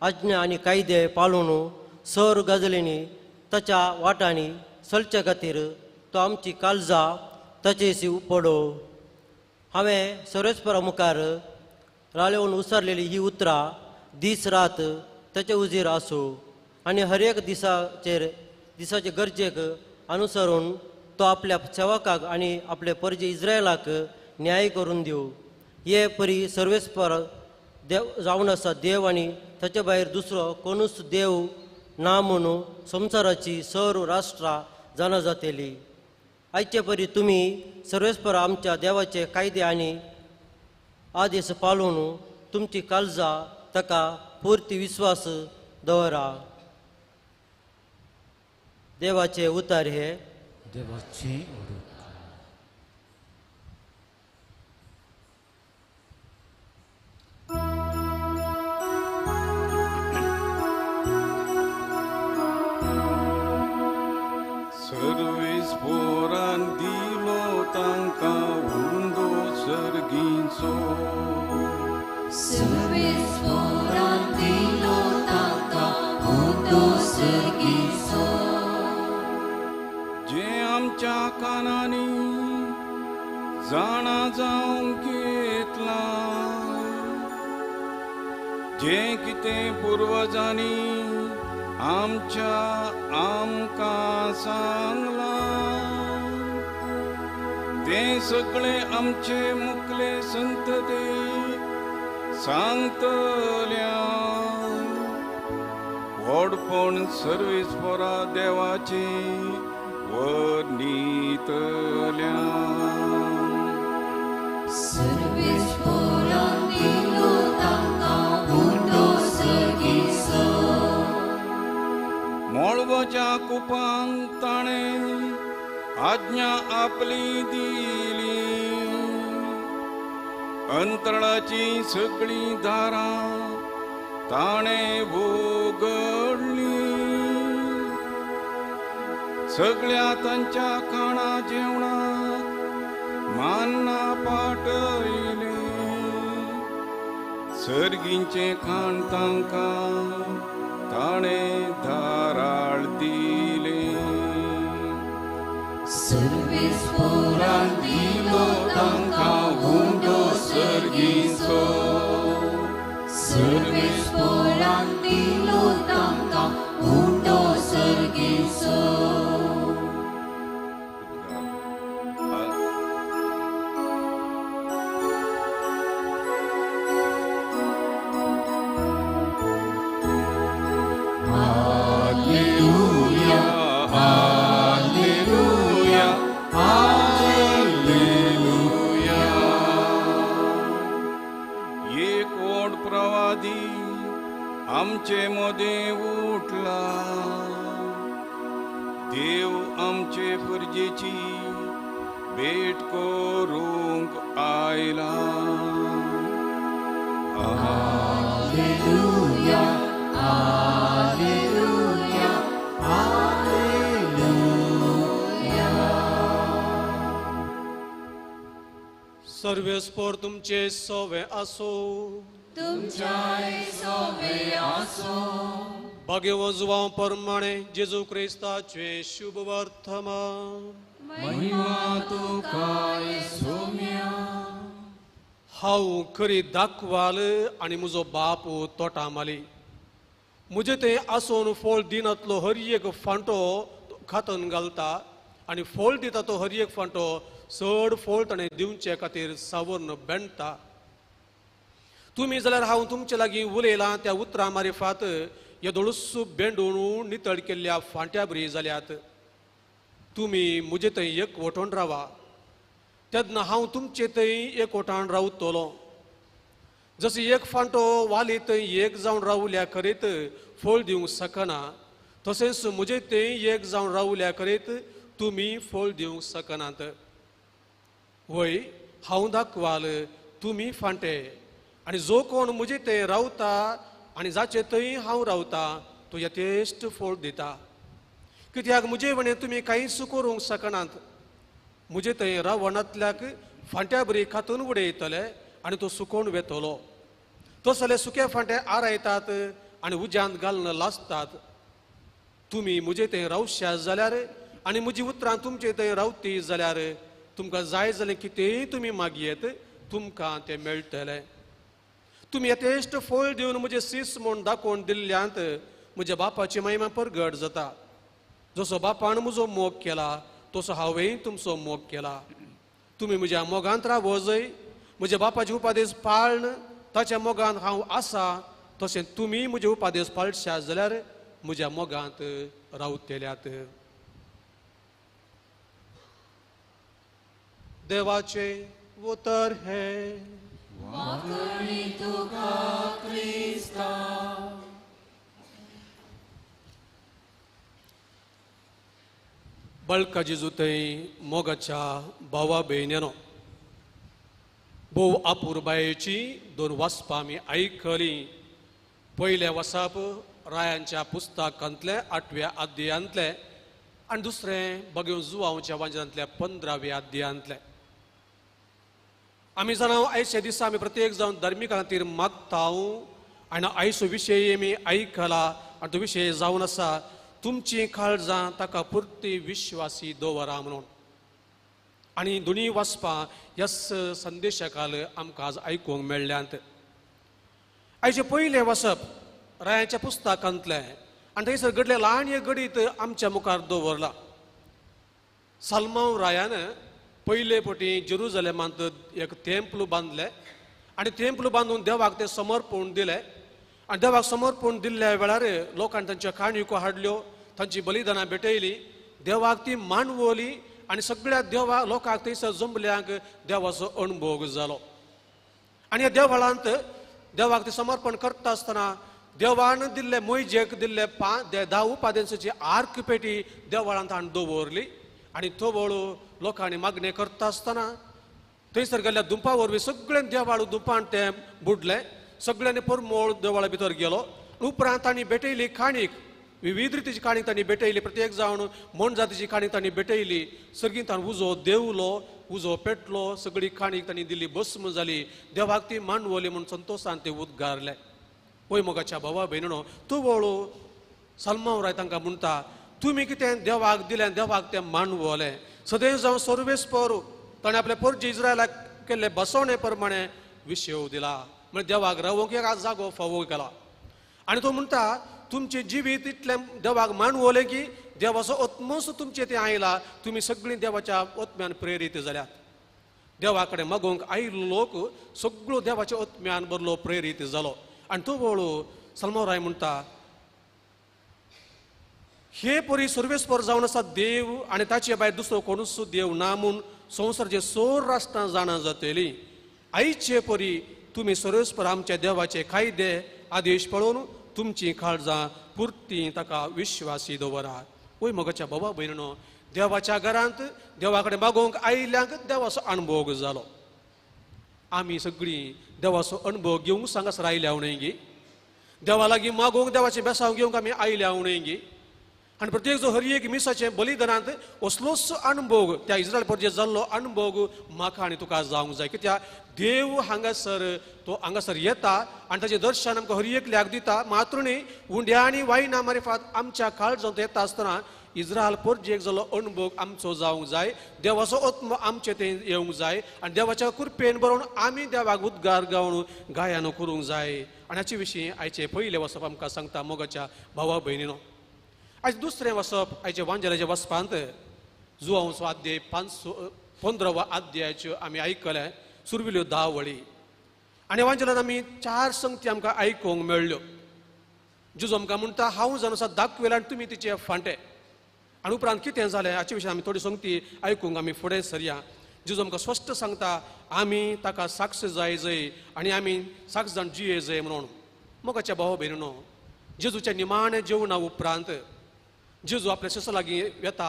आज्ञा आनी कायदे पाळून सर गजलींनी ताच्या वाटांनी चलचे खातीर तो आमची काळजां ताचेशी पडो। हांवें सर्वेस्परा मुखार रालेवन उसारलेली ही उतरां दीस रात ताचे उजीर आसूं आनी हर एक दिसाचेर दिसाचे गरजेक अनुसरून तो आपल्या सेवकाक आनी आपले परजे इस्रायलाक न्याय करून दिवं। हे परी सर्वेस्पर देव जावन आसा देव आनी ताचे भायर दुसरो कोणूच देव ना म्हणून संवसाराची सर्व राष्ट्रां जाणा जातली। आयचे परी तुमी सर्वेस्पर आमच्या देवाचे कायदे आनी आदेश पाळून तुमची काळजां ताका पुर्ती विस्वास दवरा। देवाचे उतार हे देवाचे सर्वेस्पोरान दिलो तांकां उंडो सर्गींचो, सर्वेस्पोरान दिलो तांकां उंडो सर्गींचो, जें आमच्या कानांनी जाणा जावंक घेतलां, जें कितें पुर्वजांनी आमच्या आमकां सांगलां तें सगळें आमचे मुखले संतते सांगतल्या। व्हडपण सर्वेस्परा देवाचें वर्णितल्या। सर्वेस्परान दिलो तांकां उंडो सर्गीचो, मळबाच्या कुपांक ताणें आज्ञा आपली दिली, अंतराळाची सगळीं दारां ताणें उगडलीं, सगळ्या तांच्या खाणा जेवणाक मान्ना पाटयलें, सर्गींचें खाण तांकां ताणें धाराळ दिलें। सर्वेस्परान दिलो तांकां उंडो सर्गीचो, सर्वेस्परान दिलो तांकां उंडो सर्गीचो। आमचे मोदें उठला, देव आमचे परजेची भेट करूंक आयला। Hallelujah, hallelujah, hallelujah. सर्वेस्पर तुमचे सवे आसूं, तुमच्याय सोवे आसूं। भाग्यवजुवां परमाणे जेजू क्रिस्ताचे शुभ वर्तमान। महिमा तुका सोम्या। हांव खरी दाखवाल आनी म्हजो बाप तोटा माली। म्हजें तें आसून फळ दिनातलो हर एक फांटो खातन घालता आनी फळ दिता तो हर एक फांटो चड फळ ताणें दिवचे खातीर सावर्ण बेणटा। तुमी जाल्यार हांव तुमचे लागीं उलयलां त्या उतरां मारिफात येदोळूस बेंडून नितळ केल्ल्या फांट्या बरी जाल्यात। तुमी म्हजे थंय एकवटून रावा तेन्ना हांव तुमचे थंय एकवटान रावतलो। जसो एक फांटो वाली थंय एक जावन रावल्या खरीत फळ दिवंक शकना तशेंच म्हजे थंय एक जावन रावल्या खरीत तुमी फळ दिवंक शकनात। वय हांव दाखवाल तुमी फांटे आनी जो कोण म्हजे थंय रावता आनी जाचे थंय हांव रावता तो यथेश्ट फळ दिता. कित्याक म्हजे वणे तुमी कांयच करूंक शकनात. म्हजे थंय रावणांतल्याक फांट्या बरी खातून उडयतले आनी तो सुकोवन वेतलो. तसले सुके फांटे आरायतात आनी उज्यांत घालून लासतात. तुमी म्हजे थंय रावशात जाल्यार आनी म्हजी उतरां तुमचे थंय रावती जाल्यार तुमकां जाय जालें कितेंय तुमी मागयेत, तुमकां तें मेळटलें. तुमी यथेश्ट फळ दिवन म्हजें सीस म्हूण दाखोवन दिल्ल्यांत म्हज्या बापाची महिमा परगट जाता. जसो बापान म्हजो मोग केला तसो हांवेंय तुमचो मोग केला. तुमी म्हज्या मोगांत रावजय, म्हज्या बापाचे उपादेश पाळन ताच्या मोगांत हांव आसा तशें तुमी म्हजे उपादेश पाळशात जाल्यार म्हज्या मोगांत रावतल्यात. देवाचें उतर हें. वाकणी तुका क्रिस्ता. बळका जेजू थंय मोगाच्या भावा भयण्यानो, भोव अपुरबायेची दोन वाचपां आमी आयकलीं. पयलें वाचप रायांच्या पुस्तकांतलें 8व्या अध्यायांतलें आनी दुसरें बगेव जुवांवच्या वांजरांतल्या 15व्या अध्यायांतलें. आमी जाणा आयच्या दिसा आमी प्रत्येक जावन धार्मिका खातीर मागता आनी आयचो विशय आमी आयकला आनी तो विशय जावन आसा तुमची काळजां ताका पुरती विश्वासी दवरा म्हणून. आनी दोनूय वाचपां ह्याच संदेशा खाल आमकां आज आयकूंक मेळ्ळ्यांत. आयचें पयलें वाचप रायाच्या पुस्तकांतलें आनी थंयसर घडलें ल्हान एक घडीत आमच्या मुखार दवरलां. साल्मांव रायान पयले फावटी जेरुजलेमांत एक तेंपल बांदलें आनी तेंपल बांदून देवाक तें समर्पण दिलें. आनी देवाक समर्पण दिल्ल्या वेळार लोकांनी तांच्यो काणयो हाडल्यो, तांची बलिदानां भेटयली, देवाक ती मानवली आनी सगळ्या देवा लोकांक थंयसर जमल्यांक देवाचो अणभोग जालो. आनी ह्या देवळांत देवाक तें समर्पण करता आसतना देवान दिल्ले मोयजेक दिल्ले 10 उपाद्यांची आर्क पेटी देवळांत हाडून दवरली आनी तवळ लोकांनी मागणें करता आसतना थंयसर गेल्ल्या दुंपा वरवीं सगळ्यां देवाळ दुपान तें बुडलें. सगळ्यांनी परमोळ देवळा भितर गेलो. उपरांत तांणी भेटयली काणीक, विविध रितीची काणीक तांणी भेटयली. प्रत्येक जावन मोनजातीची काणीक तांणी भेटयली. सगळीं तांणी उजो देवलो, उजो पेटलो, सगळी काणीक तांणी दिली, भस्म जाली, देवाक ती मांडवली म्हूण संतोशान ते उद्गारले. पळय मोगाच्या भावा भयणो, तवळ साल्मांव राय तांकां म्हणटा तुमी कितें देवाक दिलें, देवाक तें मांडवलें. सदैव जावं सर्वेस्पर ताणें आपल्या पोरजे इस्रायलाक केल्ले बसवणे प्रमाणे विशेव दिला. म्हणजे देवाक रावोंक एक जागो फावो केला. आनी तो म्हणटा तुमचें जिवीत इतलें देवाक मांडवलें की देवाचो आत्मोस तुमचें तें आयला, तुमी सगळीं देवाच्या आत्म्यान प्रेरीत जाल्यात. देवा कडेन मागूंक आयिल्लो लोक सगळो देवाच्या आत्म्यान बरलो प्रेरीत जालो. आनी तो वळू सलमोराय राय म्हणटा हे परी सर्वेस्पर जावन आसा देव आनी ताचे भायर दुसरो कोणूच देव ना म्हूण संवसाराचे सोर राष्ट्रां जाणा जातली. आयचे परी तुमी सर्वेस्पर आमच्या देवाचे कायदे आदेश पळोवन तुमची काळजां पुरती ताका विश्वासी दवरात. वय मोगाच्या बाबा भयणो, देवाच्या घरांत देवा कडेन मागोवंक आयिल्ल्यांक देवाचो अणभोग जालो. आमी सगळीं देवाचो अणभव घेवंक हांगासर आयल्या न्हय गी, देवा लागीं मागोवंक देवाचें बेसांव घेवंक आमी आयल्या न्हय गी. आनी प्रत्येक जो हर एक मिसाचें बलिदानांत असलोच अणभोग त्या इस्रायल परजे जाल्लो अणभोग म्हाका आनी तुका जावंक जाय. कित्याक देव हांगासर तो हांगासर येता आनी ताचें दर्शन आमकां हर एकल्याक दिता. मात्र न्ही उंड्या आनी वायना मारिफात आमच्या काळजांत येता आसतना इस्रायल परजेक जाल्लो अणभोग आमचो जावंक जाय. देवाचो आत्मो आमचे थंय येवंक जाय आनी देवाच्या कृपेन बरोवन आमी देवाक उद्गार गावन गायन करूंक जाय. आनी हाचे विशीं आयचें पयलें वचप आमकां सांगता मोगाच्या भावा भयणीनो. आयज दुसरें वचप आयच्या वांजेलाच्या वचपांत जुवांचो अध्याय 15 अध्यायाच्यो आमी आयकलें सुरविल्यो 10 वळी. आनी वांजेलान आमी 4 संगती आमकां आयकूंक मेळ्ळ्यो. जेजू आमकां म्हणटा हांव जावन आसा दाखयला आनी तुमी तिचे फांटे. आनी उपरांत कितें जालें हाचे विशीं आमी थोडी संगती आयकूंक आमी फुडें सरया. जेजू आमकां स्पश्ट सांगता आमी ताका साक्ष जाय जय आनी आमी साक्ष जावन जिये जय म्हणून. मोगाच्या भावा भयणीनो, जेजूच्या निमाणें जेवणा उपरांत जेजू आपल्या शिसां लागीं येता.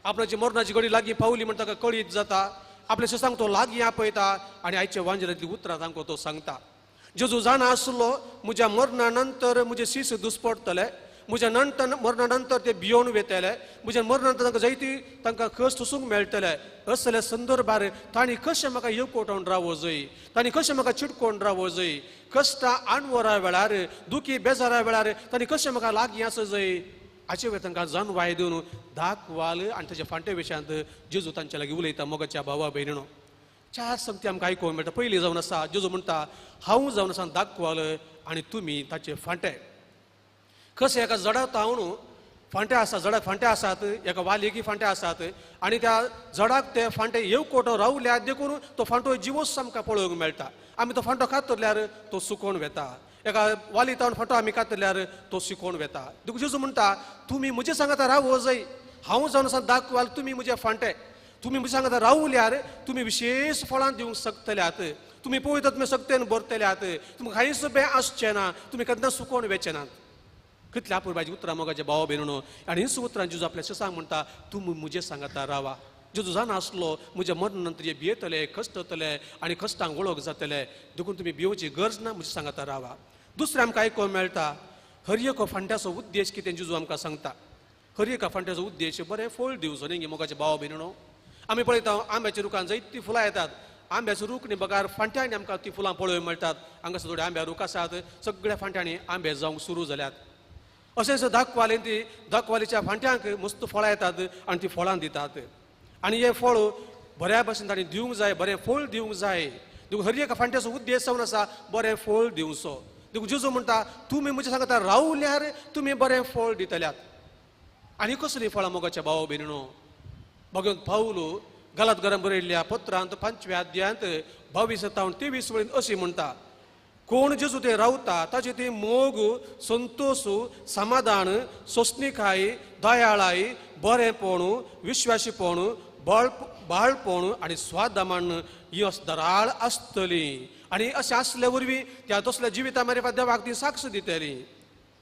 आपणाची मरणाची घडी लागीं पावली म्हण ताका कळीत जाता. आपल्या शिसांक तो लागीं आपयता आनी आयच्या वांजेलांतलीं उतरां तांकां तो सांगता. जेजू जाणा आसलो म्हज्या मरणा नंतर म्हजे शीस दुस्पडटले, म्हज्या नंतर मरणा नंतर ते भियोवन वेतले, म्हज्या मरणा नंतर तांकां जायती तांकां कश्ट सोसूंक मेळटले. असल्या संदर्भार तांणी कशें म्हाका येवकोटोवन रावो जाय, तांणी कशें म्हाका चिटकोवन रावो जाय, कश्टां आणवरा वेळार दुखी बेजारा वेळार तांणी कशें म्हाका लागीं आसूं जाय हाचे वयर तांकां जाणवाय दिवन दाखवाल आनी ताच्या फांटे विशयांत जेजू तांच्या लागीं उलयता. मोगाच्या भावा भयणीनो, चार संगती आमकां आयकूंक मेळटा. पयली जावन आसा जेजू म्हणटा हांव जावन आसा दाखवाल आनी तुमी ताचे फांटे. कशें एका जडा तावन फांटे आसा, जडाक फांटे आसात, एका वालेकी फांटे आसात आनी त्या जडाक ते फांटे येवकोटो रावल्यात देखून तो फांटो जिवोच आमकां पळोवंक मेळटा. आमी तो फांटो कातरल्यार तो सुकोवन वेता, एका वाली तावन फांटो आमी कातरल्यार तो सुकोवन वेता. देखून जेजू म्हणटा तुमी म्हजे सांगाता रावो जाय, हांव जावन आसा दाखवाल, तुमी म्हजे फांटे, तुमी म्हजे सांगाता रावल्यार तुमी विशेश फळां दिवंक शकतल्यात, तुमी पळयतात तुमी शक्तेन भरतल्यात, तुमकां कांयच बें आसचें ना, तुमी केन्ना सुकोवन वेचे नात. कितल्या अपुरबायेचीं उतरां मोगाच्या भावा भयणीनो. आनी हीच उतरां जेजू आपल्या शिसांक म्हणटा तुमी म्हजे सांगाता रावा. जेजू जाणा आसलो म्हज्या मरणा नंतर हे भियेतले, कश्टतले आनी कश्टांक वळख जातले, देखून तुमी भियोवची गरज ना, म्हजे सांगाता रावा. दुसरें आमकां आयकूंक मेळटा हर एका फांट्याचो उद्देश कितें जेजू आमकां सांगता. हर एका फांट्याचो उद्देश बरें फळ दिवचो न्ही मोगाच्या भावा भयणीनो. आमी पळयता आंब्याच्या रुखान जायतीं फुलां येतात, आंब्याचो रूख न्ही बगार फांट्यांनी आमकां ती फुलां पळोवंक मेळटात. हांगासर थोडे आंब्या रूख आसात, सगळ्या फांट्यांनी आंबे जावंक सुरू जाल्यात. अशेंच दाखवालेन ती दाखवालीच्या फांट्यांक मस्त फळां येतात आनी ती फळां दितात आनी हें फळ बऱ्या भशेन तांणी दिवंक जाय, बरें फळ दिवंक जाय. देखून हर एका फांट्याचो उद्देश जावन आसा बरें फळ दिवचो. देखून जेजू म्हणटा तुमी म्हजे सांगता रावल्यार तुमी बरें फळ दितल्यात. आनी कसलीं फळां मोगाच्या भावा भयणीनो? भगवंत पावल गलात गरम बरयल्ल्या पत्रांत 5व्या अध्यायांत 22 तावन 23 वळीन अशी म्हणटा कोण जेजू ते रावता ताचे ते मोग, संतोष, समाधान, सोंसणीकाय, दयाळाय, बरेंपण, विश्वासीपण, बाळपण आनी स्वादमान ही दराळ आसतली. आनी अशें आसले वरवीं त्या तसल्या जिविता मारिफात देवाक ती साक्ष दितली.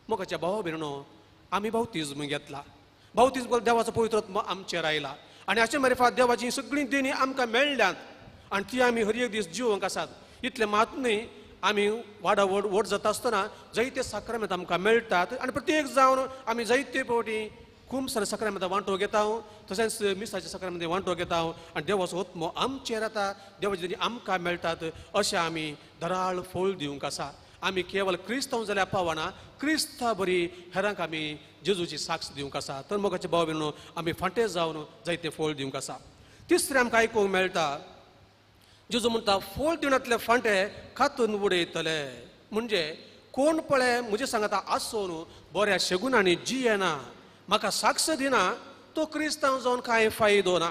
मोगाच्या भावा भयणीनो, आमी बावतिज्म घेतला, बावतिज्म देवाचो पवित्र आत्मो आमचेर आयला आनी अशें मारिफात देवाची सगळीं देणी आमकां मेळ्ळ्यांत आनी ती आमी हर एक दीस जिवंक आसात. इतलें मात न्ही, आमी वाडा व्हड व्हड जाता आसतना जायते साक्रामेंत आमकां मेळटात आनी प्रत्येक जावन आमी जायते फावटी खूब सारे साक्रामेंता वांटो घेता, तशेंच मिसाच्या साक्रामेंत वांटो घेता आनी देवाचो आत्मो आमचेर येता, देवाची देणी आमकां मेळटात. अशें आमी दराळ फळ दिवंक आसा. आमी केवल क्रिस्तांव जाल्यार पावना, क्रिस्ता बरी हेरांक आमी जेजूची साक्ष दिवंक आसा. तर मोगाचे भाव भयणीनो, आमी फांटे जावन जायते फळ दिवंक आसा. तिसरें आमकां आयकूंक मेळटा जेजू म्हणटा फळ दिवनांतले फांटे खातून उडयतले. म्हणजे कोण पळय म्हजे सांगाता आसून बऱ्या शेगुणांनी जियेना, म्हाका साक्ष दिना, तो क्रिस्तांव जावन कांय फायदो ना,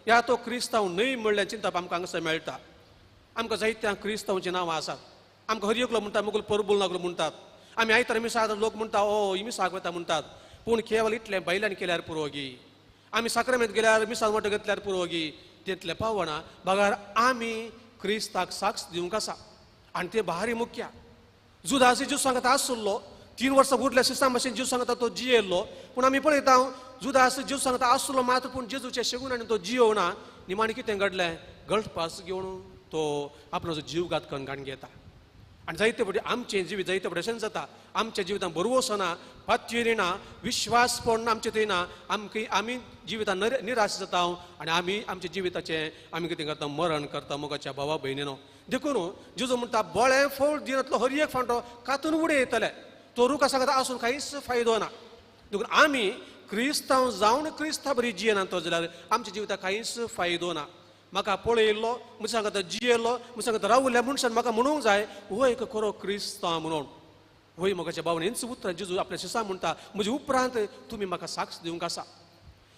या तो क्रिस्तांव न्हय म्हणल्यार चिंतप आमकां हांगासर मेळटा. आमकां जायत्या क्रिस्तांवचीं नांवां आसात. आमकां हर एकलो म्हणटा मुगल परबूल नागलो म्हणटात, आमी आयतार मिसाक लोक म्हणटा ओ ही मिसाक वता म्हणटात, पूण केवल इतलें बैलान केल्यार पुरो गी, आमी साक्रामेंत गेल्यार मिसाक वांटो घेतल्यार पुरो गी, तितलें पावना. बगर आमी क्रिस्ताक साक्ष दिवंक आसा आनी तें भारी मुख्य. जुदास जेजू सांगता आसलो 3 वर्सां उरल्या शिस्ता भाशेन जेजू सांगता तो जियेल्लो, पूण आमी पळयता जुदास जेजू सांगता आसलो मात्र, पूण जेजूच्या शेगून आनी तो जियोना. निमाणें कितें घडलें, गळपास घेवन तो आपलो जीव घात करून घेता. आनी जायते फावटी आमचें जिवीत जायते फावटी अशेंच जाता, आमच्या जिवितांत भरवंसो ना, पातयेर ना, विश्वासपण ना आमचे थंय ना, आमकां आमी जिवितांत निराश जाता आनी आमी आमच्या जिविताचें आमी कितें करता, मरण करता. मोगाच्या भावा भयणीनो, देखून जेजू म्हणटा बळें फळ दिनातलो हर एक फांटो कातून उडयतले, तो रुख आसा आसून कांयच फायदो ना. देखून आमी क्रिस्तांव जावन क्रिस्ता बरी जियेना तो जाल्यार आमच्या जिविताक कांयच फायदो ना. म्हाका पळयल्लो म्हजे सांगता जियेल्लो म्हजे सांगता रावल्या मनशान म्हाका म्हणूंक जाय हो एक खरो क्रिस्तांव म्हणून. वय मोगाच्या भावान हेंच उतरां जेजू आपल्या शिसां म्हणटा म्हजे उपरांत तुमी म्हाका साक्ष दिवंक आसा.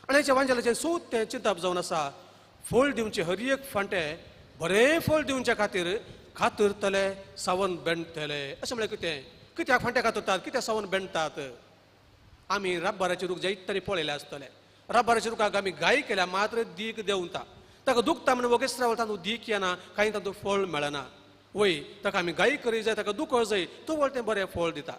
आनी हेच्या वांजेलाचें सोद तें चिंतप जावन आसा फळ दिवचें हर एक फांटे बरें फळ दिवच्या खातीर खातरतले सावन बेणटले. अशें म्हळ्यार कितें, कित्याक फांटे कातरतात, कित्याक सावन बेणटात? आमी रब्बराचे रूख जायत तरी पळयले आसतले. रब्बराच्या रुखाक आमी गाय केल्या मात्र दीक देंवता, ताका दुखता म्हणून वगेच रावता, तातूंत दीक येना, कांय तातूंत फळ मेळना. वय ताका आमी गाय करी जाय, ताका दुखो जाय, तो वळ तें बरें फळ दिता.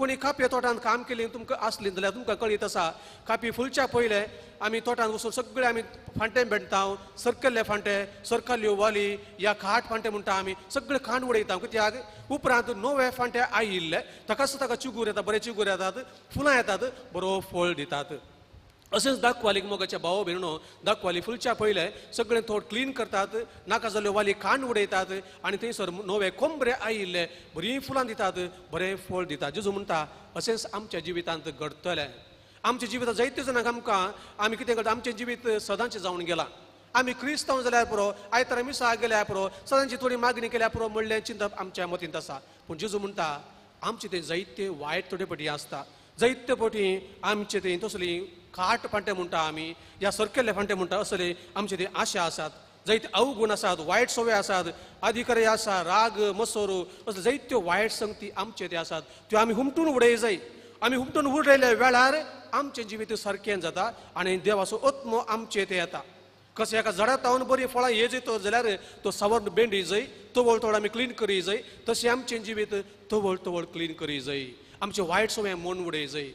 कोणी कापये तोटान काम केली तुमकां आसली जाल्यार तुमकां कळीत आसा, कापी फुलच्या पयले आमी तोटान वचून सगळे आमी फांटे भेटता, सरकल्ले फांटे, सरकल्ल्यो वाली या खाट फांटे म्हणटा आमी, सगळे खांड उडयता. कित्याक उपरांत नवे फांटे आयिल्ले ताकाच ताका चिगूर येता, बरे चिगूर येतात, फुलां येतात, बरो फळ दितात. अशेंच दाखवालीक मोगाच्या भाव भयणो दाखवाली फुलच्या पयले सगळें थोड क्लीन करतात, नाका जाल्ल्यो वाली खांड उडयतात आनी थंयसर नवे कोंबरे आयिल्ले बरीं फुलां दितात, बरें फळ दितात. जेजू म्हणटा अशेंच आमच्या जिवितांत घडटलें. आमच्या जिवितांत जायते जाणांक आमकां आमी कितें करता, आमचें जिवीत सदांचें जावन गेलां. आमी क्रिस्तांव जाल्यार पुरो, आयतारा मिसाक गेल्यार पुरो, सदांची थोडी मागणी केल्यार पुरो म्हणलें चिंतप आमच्या मतींत आसा. पूण जेजू म्हणटा आमचें तें जायते वायट थोडे पटी आसता, जायते पटी आमचे तें तसली खाट फांटे म्हणटा आमी, या सरकेल्ले फांटे म्हणटा, असले आमचे ते आशा आसात, जायते अवगुण आसात, वायट सवय आसात, अधिकारी आसा, राग मसोरू असले जायत्यो वायट संगती आमचे ते आसात, त्यो आमी हुमटून उडय जाय. आमी हुमटून उडयल्या वेळार आमचें जिवीत सारकें जाता आनी देवाचो आत्मो आमचे ते येता. कशें एका झाडा तावन बरी फळां ये जय जाल्यार तो सावरण बेंडी जाय, तवळ तवळ आमी क्लीन करी जाय, तशें आमचें जिवीत तवळ तवळ क्लीन करी जाय, आमचें वायट सवय मोन उडय जाय.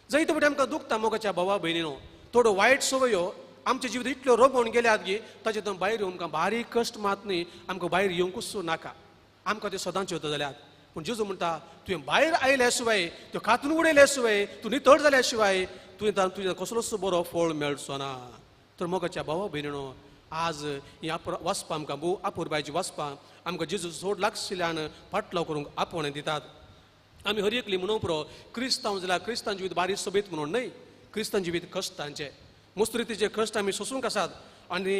जायते फावटी आमकां दुखता मोगाच्या भावा भयणीनो, थोड्यो वायट सवयो आमच्या जिवीत इतल्यो रोगोवन गेल्यात की ताचे भायर येवंक आमकां बारीक कश्ट मात न्ही, आमकां भायर येवंकूच नाका, आमकां त्यो सदांच्यो जाल्यात. पूण जेजू म्हणटा तुवें भायर आयल्या शिवाय, त्यो खातून उडयल्या शिवाय, तूं नितळ जाल्या शिवाय तुवें तुज्या कसलोच बरो फळ मेळचो ना. तर मोगाच्या भावा भयणीनो आज ही वाचपां आमकां भोव आपुरबायची वाचपां आमकां जेजू चड लागशिल्ल्यान फाटलाव करूंक आपोवणें दितात. आमी हर एकली म्हणूंक पुरो क्रिस्तांव जाल्यार क्रिस्तांव जिवीत बारीक सोबीत म्हणून न्हय, क्रिस्तांव जिवीत कश्टांचें, मुस्त्रितीचे कश्ट आमी सोसूंक आसात आनी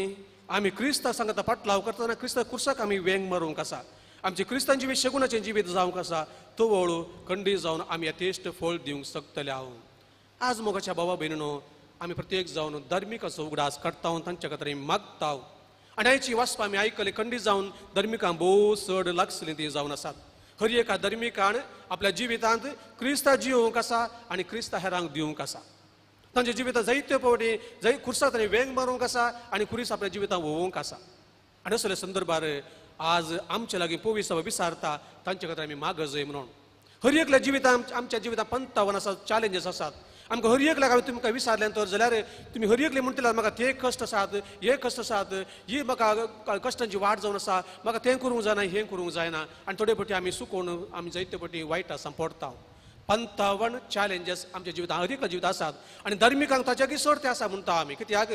आमी क्रिस्ता सांगता फाटलाव करतना क्रिस्ता कुर्साक आमी वेंग मारूंक आसा. आमचें क्रिस्तांव जिवीत शेगुणाचें जिवीत जावंक आसा, तवळ खंडीत जावन आमी यथेश्ट फळ दिवंक शकतले. हांव आज मोगाच्या भावा भयणीनो आमी प्रत्येक जावन धर्मिकाचो उगडास काडटा, तांच्या खातीर आमी मागता. आनी आयची वाचपां आमी आयकली खंडीत जावन धर्मिकां भोव चड लागसली ती जावन आसात. हर एका धर्मिकान आपल्या जिवितांत क्रिस्ता जिवंक आसा आनी क्रिस्ता हेरांक दिवंक आसा. तांच्या जिवितांत जायते फावटी जंय खुर्साक तांणी वेंग मारूंक आसा आनी खुरीस आपल्या जिवितांत व्होवंक आसा. आनी असल्या संदर्भार आज आमचे लागीं पोवीस विसारता तांचे खातीर आमी माग जाय म्हणून. हर एकल्या जिवितांत आमच्या जिवितांत पंतावन आसात, चॅलेंजीस आसात. आमकां हर एकल्याक हांवें तुमकां विचारलें तर जाल्यार तुमी हर एकले म्हणटले म्हाका ते कश्ट आसात, हे कश्ट आसात, ही म्हाका कश्टांची वाट जावन आसा, म्हाका तें करूंक जायना, हें करूंक जायना. आनी थोडे फावटी आमी सुकोवन आमी जायते फावटी वायट आसा पडटा. 55 चॅलेंजीस आमच्या जिवितांत हर एकल्या जिवितांत आसात आनी धर्मिकांक ताच्या चड ते आसा म्हणटा आमी. कित्याक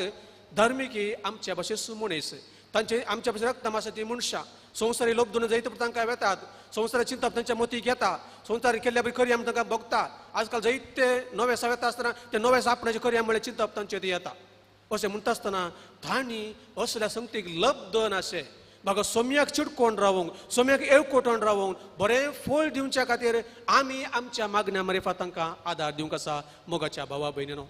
धर्मीक ही आमच्या भाशेन मनीस, तांचे आमच्या भाशेन रक्तम आसा ती मनशां, संवसारी लोक दोन जायते तांकां वेतात, संवसाराची चिंतप तांच्या मतीक येता, संवसार केल्ल्या बरी करया म्हण तांकां भोगता. आजकाल जायते नवेसां वेता आसतना ते नवेसां आपणाचे करया म्हळ्यार चिंतप तांचे ते येता. अशें म्हणटा आसतना तांणी असल्या संगतीक लब्धन अशें म्हाका सोम्याक चिटकोवन रावूंक, सोम्याक एकवटोवन रावूंक, बरें फळ दिवच्या खातीर आमी आमच्या मागण्या मारिफात तांकां आदार दिवंक आसा. मोगाच्या भावा भयणीनो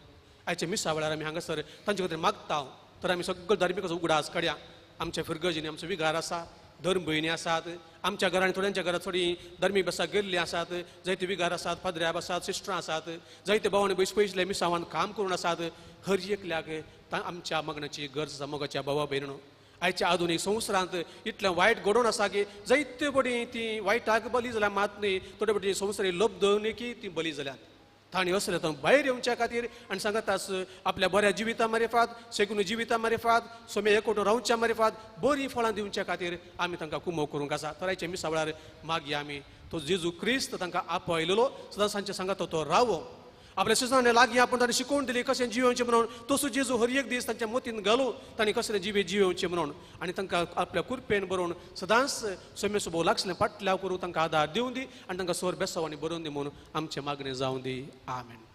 आयच्या मिसा वेळार आमी हांगासर तांचे खातीर मागता. तर आमी सगळो धार्मिकाचो उगडास काडया. आमच्या फिरगर्जीनी आमचो विगार आसा, धर्म भयणी आसात, आमच्या घरांनी थोड्यांच्या घरांत थोडीं धर्मीक बसा गेल्लीं आसात, जायते विगार आसात, पाद्र्याब आसात, सिस्टरां आसात, जायते भावांनी पयस पयसले मिसावान काम करून आसात. हर एकल्याक आमच्या मागण्याची गरज आसा. मोगाच्या भावा भयणीनो आयच्या आधुनीक संवसारांत इतलें वायट घडोवन आसा की जायते पटी ती वायटाक बली जाल्यार मात न्ही, थोडे पटी संवसारी लब्ध की ती बली जाल्यात. तांणी असलें तो भायर येवच्या खातीर आनी सांगतास आपल्या बऱ्या जिविता मारिफात, शेगून जिविता मारिफात, सोमे एकवटून रावच्या मारिफात बरीं फळां दिवच्या खातीर आमी तांकां कुमो करूंक आसा. तर आयच्या मिसा वेळार मागीर आमी तो जेजू क्रिस्त तांकां आपयलेलो सदांच तांच्या सांगात तो रावो. आपल्या शिजनाने लागीं आपूण ताणें शिकोवन दिली कशें जियोवचें म्हणून, तसो जेजू हर एक दीस तांच्या मतीन घालून तांणी कसलें जिवे जियोवचें म्हणून आनी तांकां आपल्या कुरपेन बरोवन सदांच सोमे सोबो लागसलें फाटल्याव करूं तांकां आदार दिवं दी आनी तांकां सोर बेसाव आनी बरोवन दी म्हणून आमचें मागणें जावं दी. आमेन.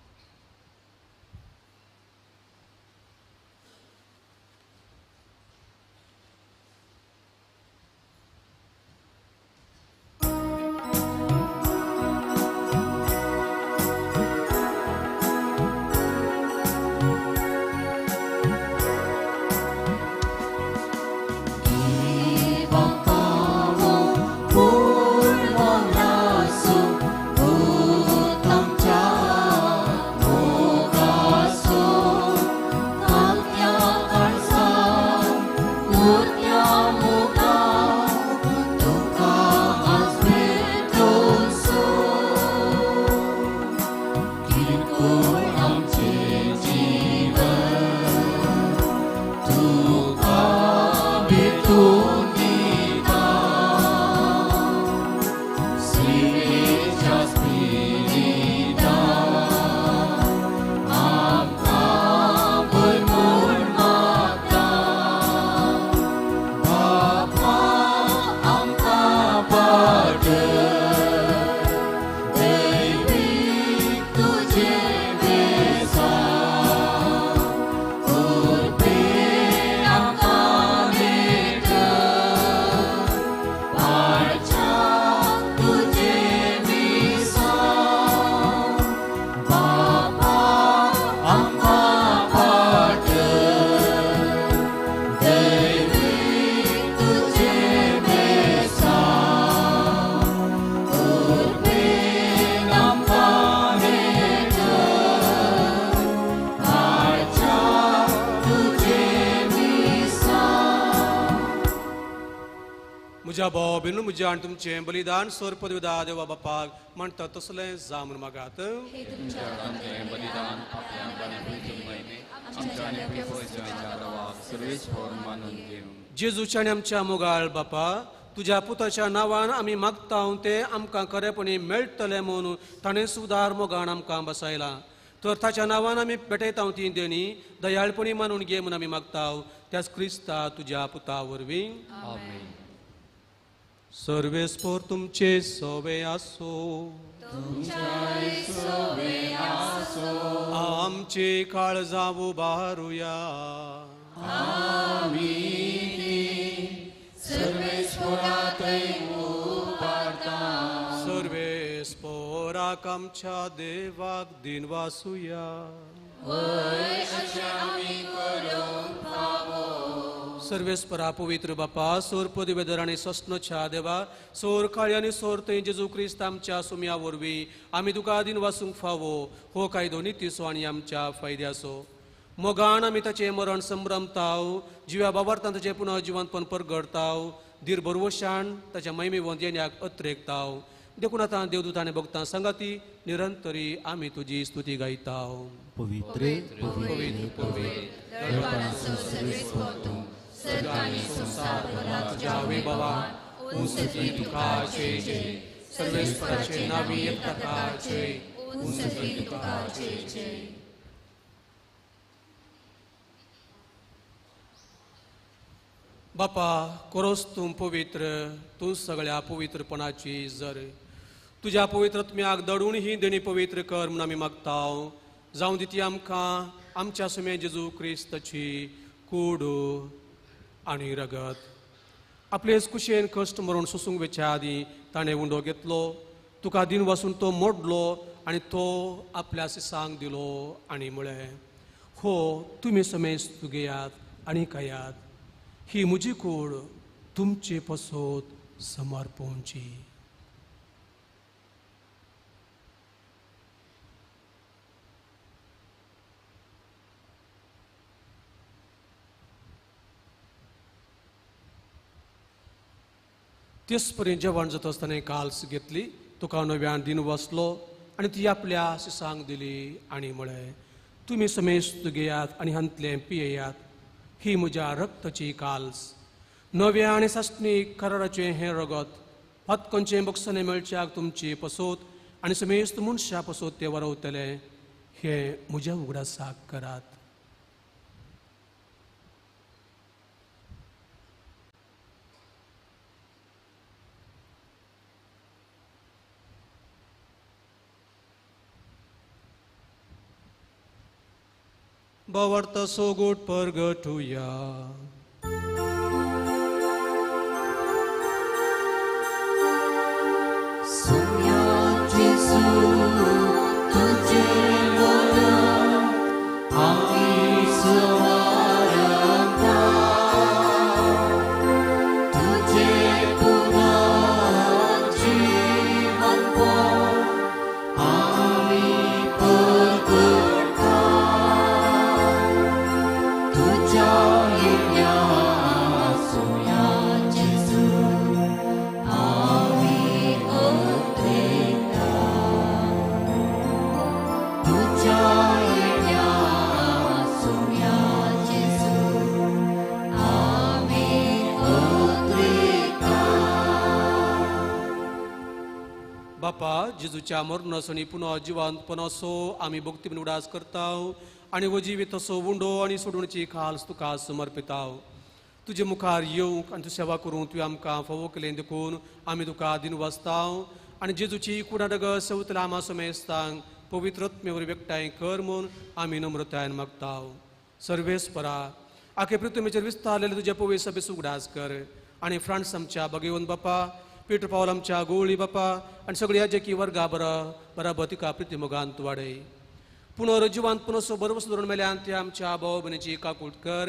Purvolasu, Uttam Cha. तूं दिता सेवेच्या स्पिरितान आमकां भरपूर मागता बापा आमकां पाठय दैवीक तुजें बेसांव उर्बेन आमकां भेटय पाळच्याक तुजें मिसांव बापा आमकां पाठय दैवीक तुजें बेसांव उर्बेन आमकां भेटय पाळच्याक तुजें मिसांव. म्हज्या भाव भयणींनो, म्हजें आनी तुमचें बलिदान सोर पदविदा देवा बापाक म्हणटा तसलें जा म्हूण मागात. तुमच्या आमचें बलिदान आपल्या बरें महिमे आमच्या आनी पयशांच्या देवाक सर्वेस्पर मानून घेवं. जेजूच्या आनी आमच्या मोगाळ बापा, तुज्या पुताच्या नांवान आमी मागता तें आमकां खरेपणी मेळटलें म्हूण ताणें सुदार मोगान आमकां बसायलां. तर ताच्या नांवान आमी भेटयता ती देणी दयाळपणी मानून घे म्हूण आमी मागता, त्याच क्रिस्ता तुज्या पुता वरवीं. आमेन. सर्वेस्पर तुमचे सवे आसो. आमचे काळजां उबारुया. सर्वेस्पराक आमच्या देवाक दिनवासुया. सर्वेस्परा पवित्र बापा, सोर पदवेदर आनी सस्नच्या देवा, सोर काळी आनी सोर थंय जेजू क्रिस्त आमच्या सुम्या वरवीं आमी तुका दिनवासूंक फावो. हो कायदो नितीचो आनी आमच्या फायद्याचो. मोगान आमी ताचें मरण संभ्रमताव, जिव्या बाबार्थान ताचें पुनः जिवंतपण परगडताव, धीर भरवशान ताच्या महिमेवंत येण्याक अत्रेकताव. देखून आतां देवदूत आनी भक्तां सांगाती निरंतरी आमी तुजी स्तुती गायताव. पवित्र पवित्र पवित्र तुज्या वैभवान उंचती तुका जय जय. सर्वेस्पराचे नावी ताका जय, उंचती तुका जय जय. बापा, कोरोस तूं पवित्र, तूं सगळ्या पवित्रपणाची जर. तुज्या पवित्रत्म्याक दडून ही देणी पवित्र कर म्हूण आमी मागताव. जावं दी ती आमकां आमच्या सुमे जेजू क्रिस्ताची कूड आनी रगत. आपलेच कुशेन कश्ट मरून सोसूंक वेच्या आदीं ताणें उंडो घेतलो, तुका दिन वासून तो मोडलो आनी तो आपल्या सिसांक दिलो आनी म्हळें, हो तुमी समेस्त घेयात आनी खायात, ही म्हजी कूड तुमचे पसत समर्पणची. तेच जेवण जाता आसतना काल्स घेतली, तुका नव्यान दिन वसलो आनी ती आपल्या सिसांक दिली आनी म्हळें, तुमी समेस्त घेयात आनी हांतलें पियेयात, ही म्हज्या रक्ताची काल्स, नव्या आनी सासणीक कराराचें हें रगत, पातकांचें बक्षणें मेळच्याक तुमची पसत आनी समेस्त मनशां पसत तें वरवतलें, हें म्हज्या उगडासाक करात. भावार्थ सोगूट परगटुया. सुम्या जेजू तुजें मरण आमी सुवारता, तुजें पुनर्जीवनपण आमी परगटता. तुज्या येण्या सुम्या जेजू आमी अत्रेकता. तुज्या येण्या सुम्या जेजू आमी बापा जेजूच्या मरणाचो आनी पुनः जिवंतपणाचो आमी भक्तीन उडास करता आनी हो जिवीत असो उंडो आनी सोडवणेची खास तुका समर्पिता. तुजे मुखार येवंक आनी तूं सेवा करूंक तुवें आमकां फावो केलें देखून आमी तुका दिनवासता आनी जेजूची कुडाडग सेवतल्या आमा समेस्तांक पवित्र आत्म्या वरवीं एकठांय कर म्हूण आमी नम्रतायेन मागता. सर्वेस्परा आखे पृथ्वीचेर विस्तारलेले तुज्या पवित्र सभेचो उगडास कर आनी फ्रांस आमच्या भगेवन बापा, पीटर पावल आमच्या गोवळी बापा आनी सगळ्या जेकी वर्गा बराबर तिका प्रिती मोगान वाडय. पुनर्जिवान पुनसो बरोबर धरून मेल्यान ते आमच्या भाव भयणीची काकूट कर.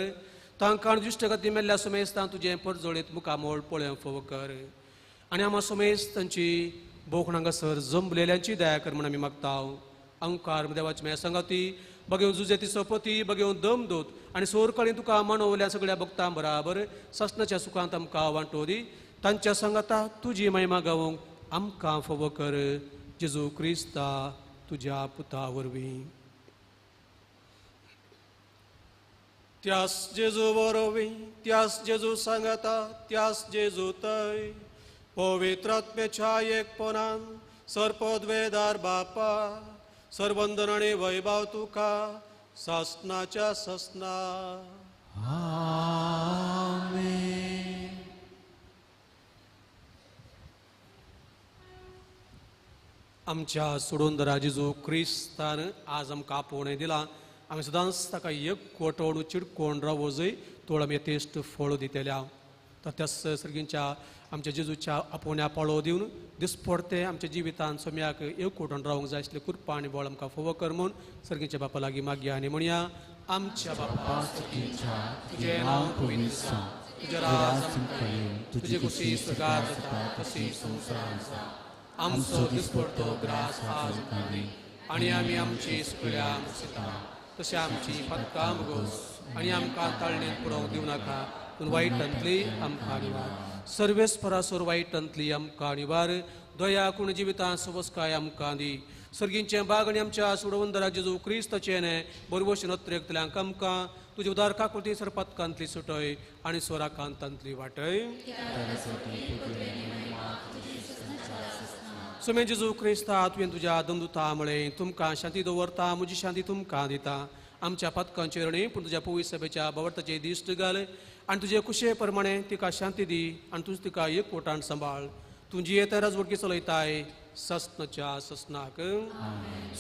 तांकां दुश्ट गती मेल्ल्या समेस्तां तुजें परजळीत मुखामोळ पळोवंक फावो कर आनी आमा समेस्तांची भोवखण हांगासर जमलेल्यांची दया कर म्हूण आमी मागता. अंकार देवाची म्या सांगाती बगेवन जुजेती सोपती बगेवन दम दोत आनी सोरकाळी तुका मानवल्या सगळ्या भक्तां बराबर सासणाच्या सुखांत आमकां वांटो दी. तांच्या सांगाता तुजी महिमा गावंक आमकां फावो कर जेजू क्रिस्ता तुज्या पुता वरवीं. त्यास जेजू वरवीं, त्यास जेजू सांगाता, त्यास जेजू तय पवित्र आत्म्याच्या एकपणान सर्पद्वेदार बापा सर्वंदन आनी वैभव तुका सासणाच्या सासणा. आमेन. आमच्या सोडून जेजू क्रिस्तान आज आमकां आपोवणें दिलां. आमी सदांच ताका एक कोटोण चिडकोण रावो जय तोळ आमी यथेश्ट फळ दितल्या. तर त्या सर्गींच्या आमच्या जेजूच्या आपोवण्या पाळो दिवन दिसपडते आमच्या जिवितान सोम्याक एक कोटोण रावंक जाय आसलें कृपा आनी बळ आमकां फावो कर म्हूण सर्गींच्या बापा लागीं मागया आनी म्हणया. आमच्या बापा तुजें नांव पवित्र जावं, तुजें राज आमकां येवं, तुजी खुशी स्वर्गात जाता तशी संवसारांत जावं. आमचो दिसपडतो ग्रास आज आमकां दी आनी आमी आमची सगळ्या दिता तशें आमची पदकां भोगोस आनी आमकां ताळणेंत पडोवंक दिवं नाका पूण वायटांतली आमकां निवार. सर्वेस्परासोर वायटांतली आमकां निवार. दया कोण जिवितां सवस्काय आमकां दी. सर्गींचें बाग आनी आमच्या सुडवंदरा जेजू क्रिस्ताचें बरवश नत्रेकतल्यांक आमकां तुजे उदार काकुळती सरपतकांतली सुटय आनी स्वराकांतांतली वाटय. सुमे जेजू क्रिस्ता तुवें तुज्या दमदुता म्हळें तुमकां शांती दवरता, म्हजी शांती तुमकां दिता. आमच्या पदकांचेर न्ही पूण तुज्या पवित्र सभेच्या भावार्थाचेर दिश्ट घाल आनी तुजे कुशे प्रमाणे तिका शांती दी आनी तुज तिका एक कोटान सांबाळ. तूं जियेता राजवटकी चलयताय ससनाच्या ससनाक.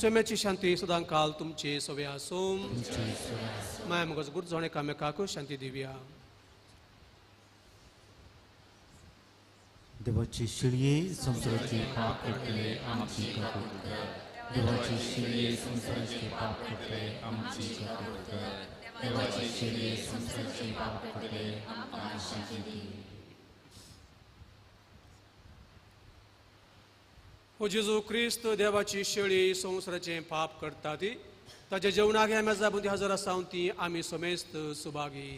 सोम्याची शांती सदां काल तुमचे सवे आसूं. माया मगज गुरजण एकामेकाक शांती दिवया. देवाची शिळये संवसाराचे पाप करतले आमची काकूट कर. देवाची शिळये संवसाराचे पाप करतले आमची काकूट कर. देवाची शिळये संवसाराचे पाप करतले आमकां शांती दी. हो जेजू क्रिस्त देवाची शेळी संवसाराचें पाप करता ती ताच्या जेवणाक ह्या मेजा बुंदी हजर आसावन ती आमी समेस्त सुभागी.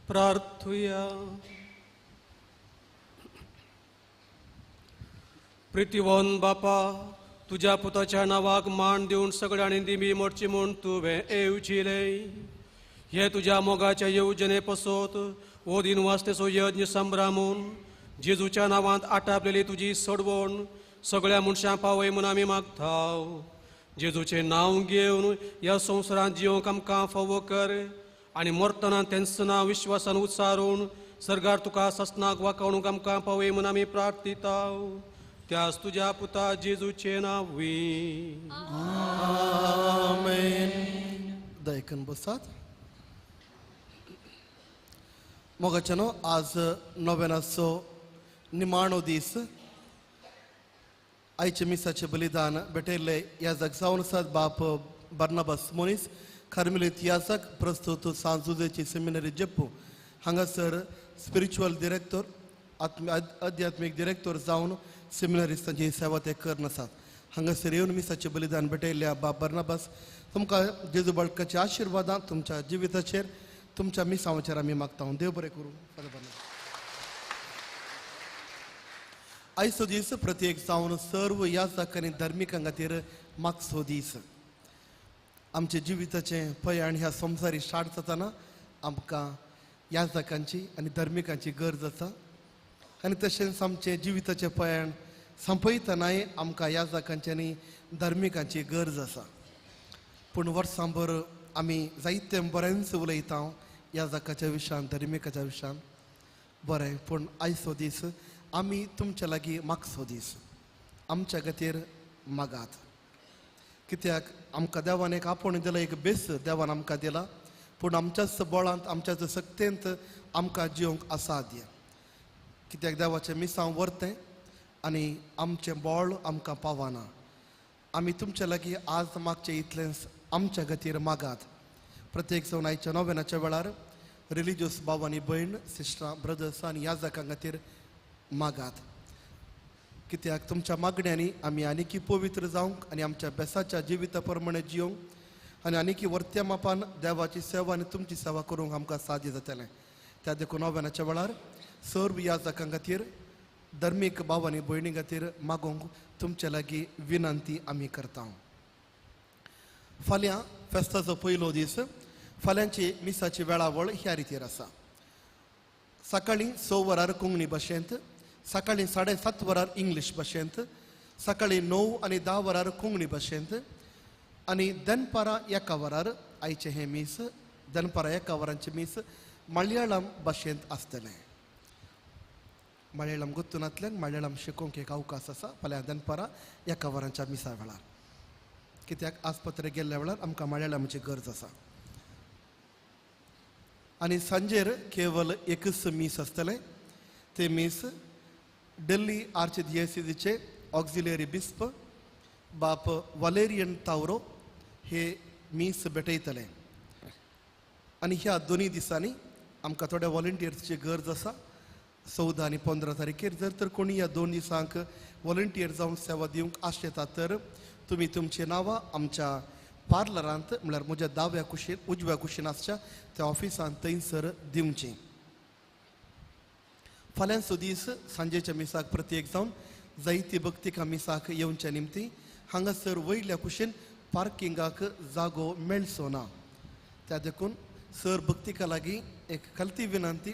प्रार्थुया. प्रितीवन बापा, तुज्या पुताच्या नांवाक मान दिवन सगळ्यांनी दिमी मोडची म्हूण तुवें येवजिलें. हे तुज्या मोगाच्या येवजणे पसत हो दिन वास्तेचो यज्ञ संभ्रामून जेजूच्या नांवांत आटापलेली तुजी सडवण सगळ्या मनशां पावय म्हूण आमी मागता. जेजूचें नांव घेवन ह्या संवसारांत जिवंक आमकां फावो कर आनी मरतना तेंच नांव विश्वासान उच्चारून सर्गार तुका ससनाक वाकावणूक आमकां पावय म्हूण आमी प्रार्थिता. त्यास तुज्या पुता जेजूचें नांवी आमेन. दयकन बसात. मोगाच्यानो, आज नोवेनाचो निमाणो दीस. आयचे मिसाचें बलिदान भेटयल्ले याजक जावन आसात बाप बार्नाबास मोनीस, कार्मेलीत याजक, प्रस्तुत सांत जुजेची सेमिनरी जेप्पू हांगासर स्पिरिच्युअल डिरेक्टर, आध्यात्मीक डिरेक्टर जावन सेमिनरिस्तांची सेवा ते करन आसात. हांगासर येवन मिसाचें बलिदान भेटयल्ल्या बाप बार्नाबास, तुमकां जेजू बाळकाच्या आशिर्वादां तुमच्या जिविताचेर, तुमच्या मिसांवाचेर आमी मागता. देव बरें करूं. Father Barnabas. आयचो दीस प्रत्येक जावन सर्व याजक आनी धार्मिकां खातीर मागचो दीस. आमच्या जिविताचें पयाण ह्या संवसारी स्टार्ट जातना आमकां याजकांची आनी धार्मिकांची गरज आसा आनी तशेंच आमचें जिविताचें पयाण संपयतनाय आमकां याजकांची आनी धार्मिकांची गरज आसा. पूण वर्सांभर आमी जायतें बरेंच उलयता याजकाच्या विशयान, धार्मिकाच्या विशयान, बरें, पूण आयचो दीस आमी तुमच्या लागीं मागचो दीस. आमच्या खातीर मागात, कित्याक आमकां देवान एक आपोवणें दिला, एक बेस देवान आमकां दिला, पूण आमच्याच बळांत, आमच्याच सक्तेंत आमकां जिवंक असाध्य. कित्याक देवाचें मिसांव व्हरतें आनी आमचें बळ आमकां पावना. आमी तुमच्या लागीं आज मागचें इतलेंच, आमच्या खातीर मागात. प्रत्येक जावन आयच्या नोवेनाच्या वेळार रिलिजियस भाव आनी भयण, सिस्टरां, ब्रदर्स आनी याजकां खातीर मागात, कित्याक तुमच्या मागण्यांनी आमी आनीकी पवित्र जावंक आनी आमच्या बेसाच्या जिविता प्रमाणे जिवंक आनी आनीकी वर्त्या मापान देवाची सेवा आनी तुमची सेवा करूंक आमकां साध्य जातलें. त्या देखून नोवेनाच्या वेळार सर्व याजकां खातीर, धर्मीक भाव आनी भयणी खातीर मागूंक तुमच्या लागीं विनंती आमी करता. फाल्यां फेस्ताचो पयलो दीस. फाल्यांची मिसाची वेळावळ ह्या रितीर आसा. सकाळीं 6 वरार कोंकणी भाशेंत, सकाळीं 7:30 वरार इंग्लीश भाशेंत, सकाळीं 9 आनी 10 वरार कोंकणी भाशेंत आनी दनपारां 1 वरार आयचें हें मीस, दनपारां 1 वरांचें मीस मलयाळम भाशेंत आसतलें. मलयाळम गुत्तूनांतल्यान मलयाळम शिकोवंक एक अवकाश आसा फाल्यां दनपारां 1 वरांच्या मिसा वेळार, कित्याक आस्पत्रे गेल्ल्या वेळार आमकां मलयाळमाची गरज आसा. आनी सांजेर केवल एकच मीस आसतलें, तें मीस दिल्ली आर्चदियसिजीचे ऑक्झिलियरी बिस्प बाप वालेरियन तावरो हे मीस भेटयतले. आनी ह्या दोनूय दिसांनी आमकां थोड्या वॉलंटियर्सची गरज आसा. 14 आनी 15 तारखेर जर तर कोणी ह्या 2 दिसांक वॉलंटियर जावन सेवा दिवंक आशेतात तर तुमी तुमचीं नांवां आमच्या पार्लरांत, म्हळ्यार म्हज्या दाव्या कुशीन, उजव्या कुशीन आसच्या त्या ऑफिसांत थंयसर दिवचीं. फाल्यांचो दीस सांजेच्या मिसाक प्रत्येक जावन जायती भक्तिका मिसाक येवच्या निमती हांगासर वयल्या कुशीन पार्किंगाक जागो मेळचो ना. त्या देखून सर भक्तिका लागीं एक खालती विनंती,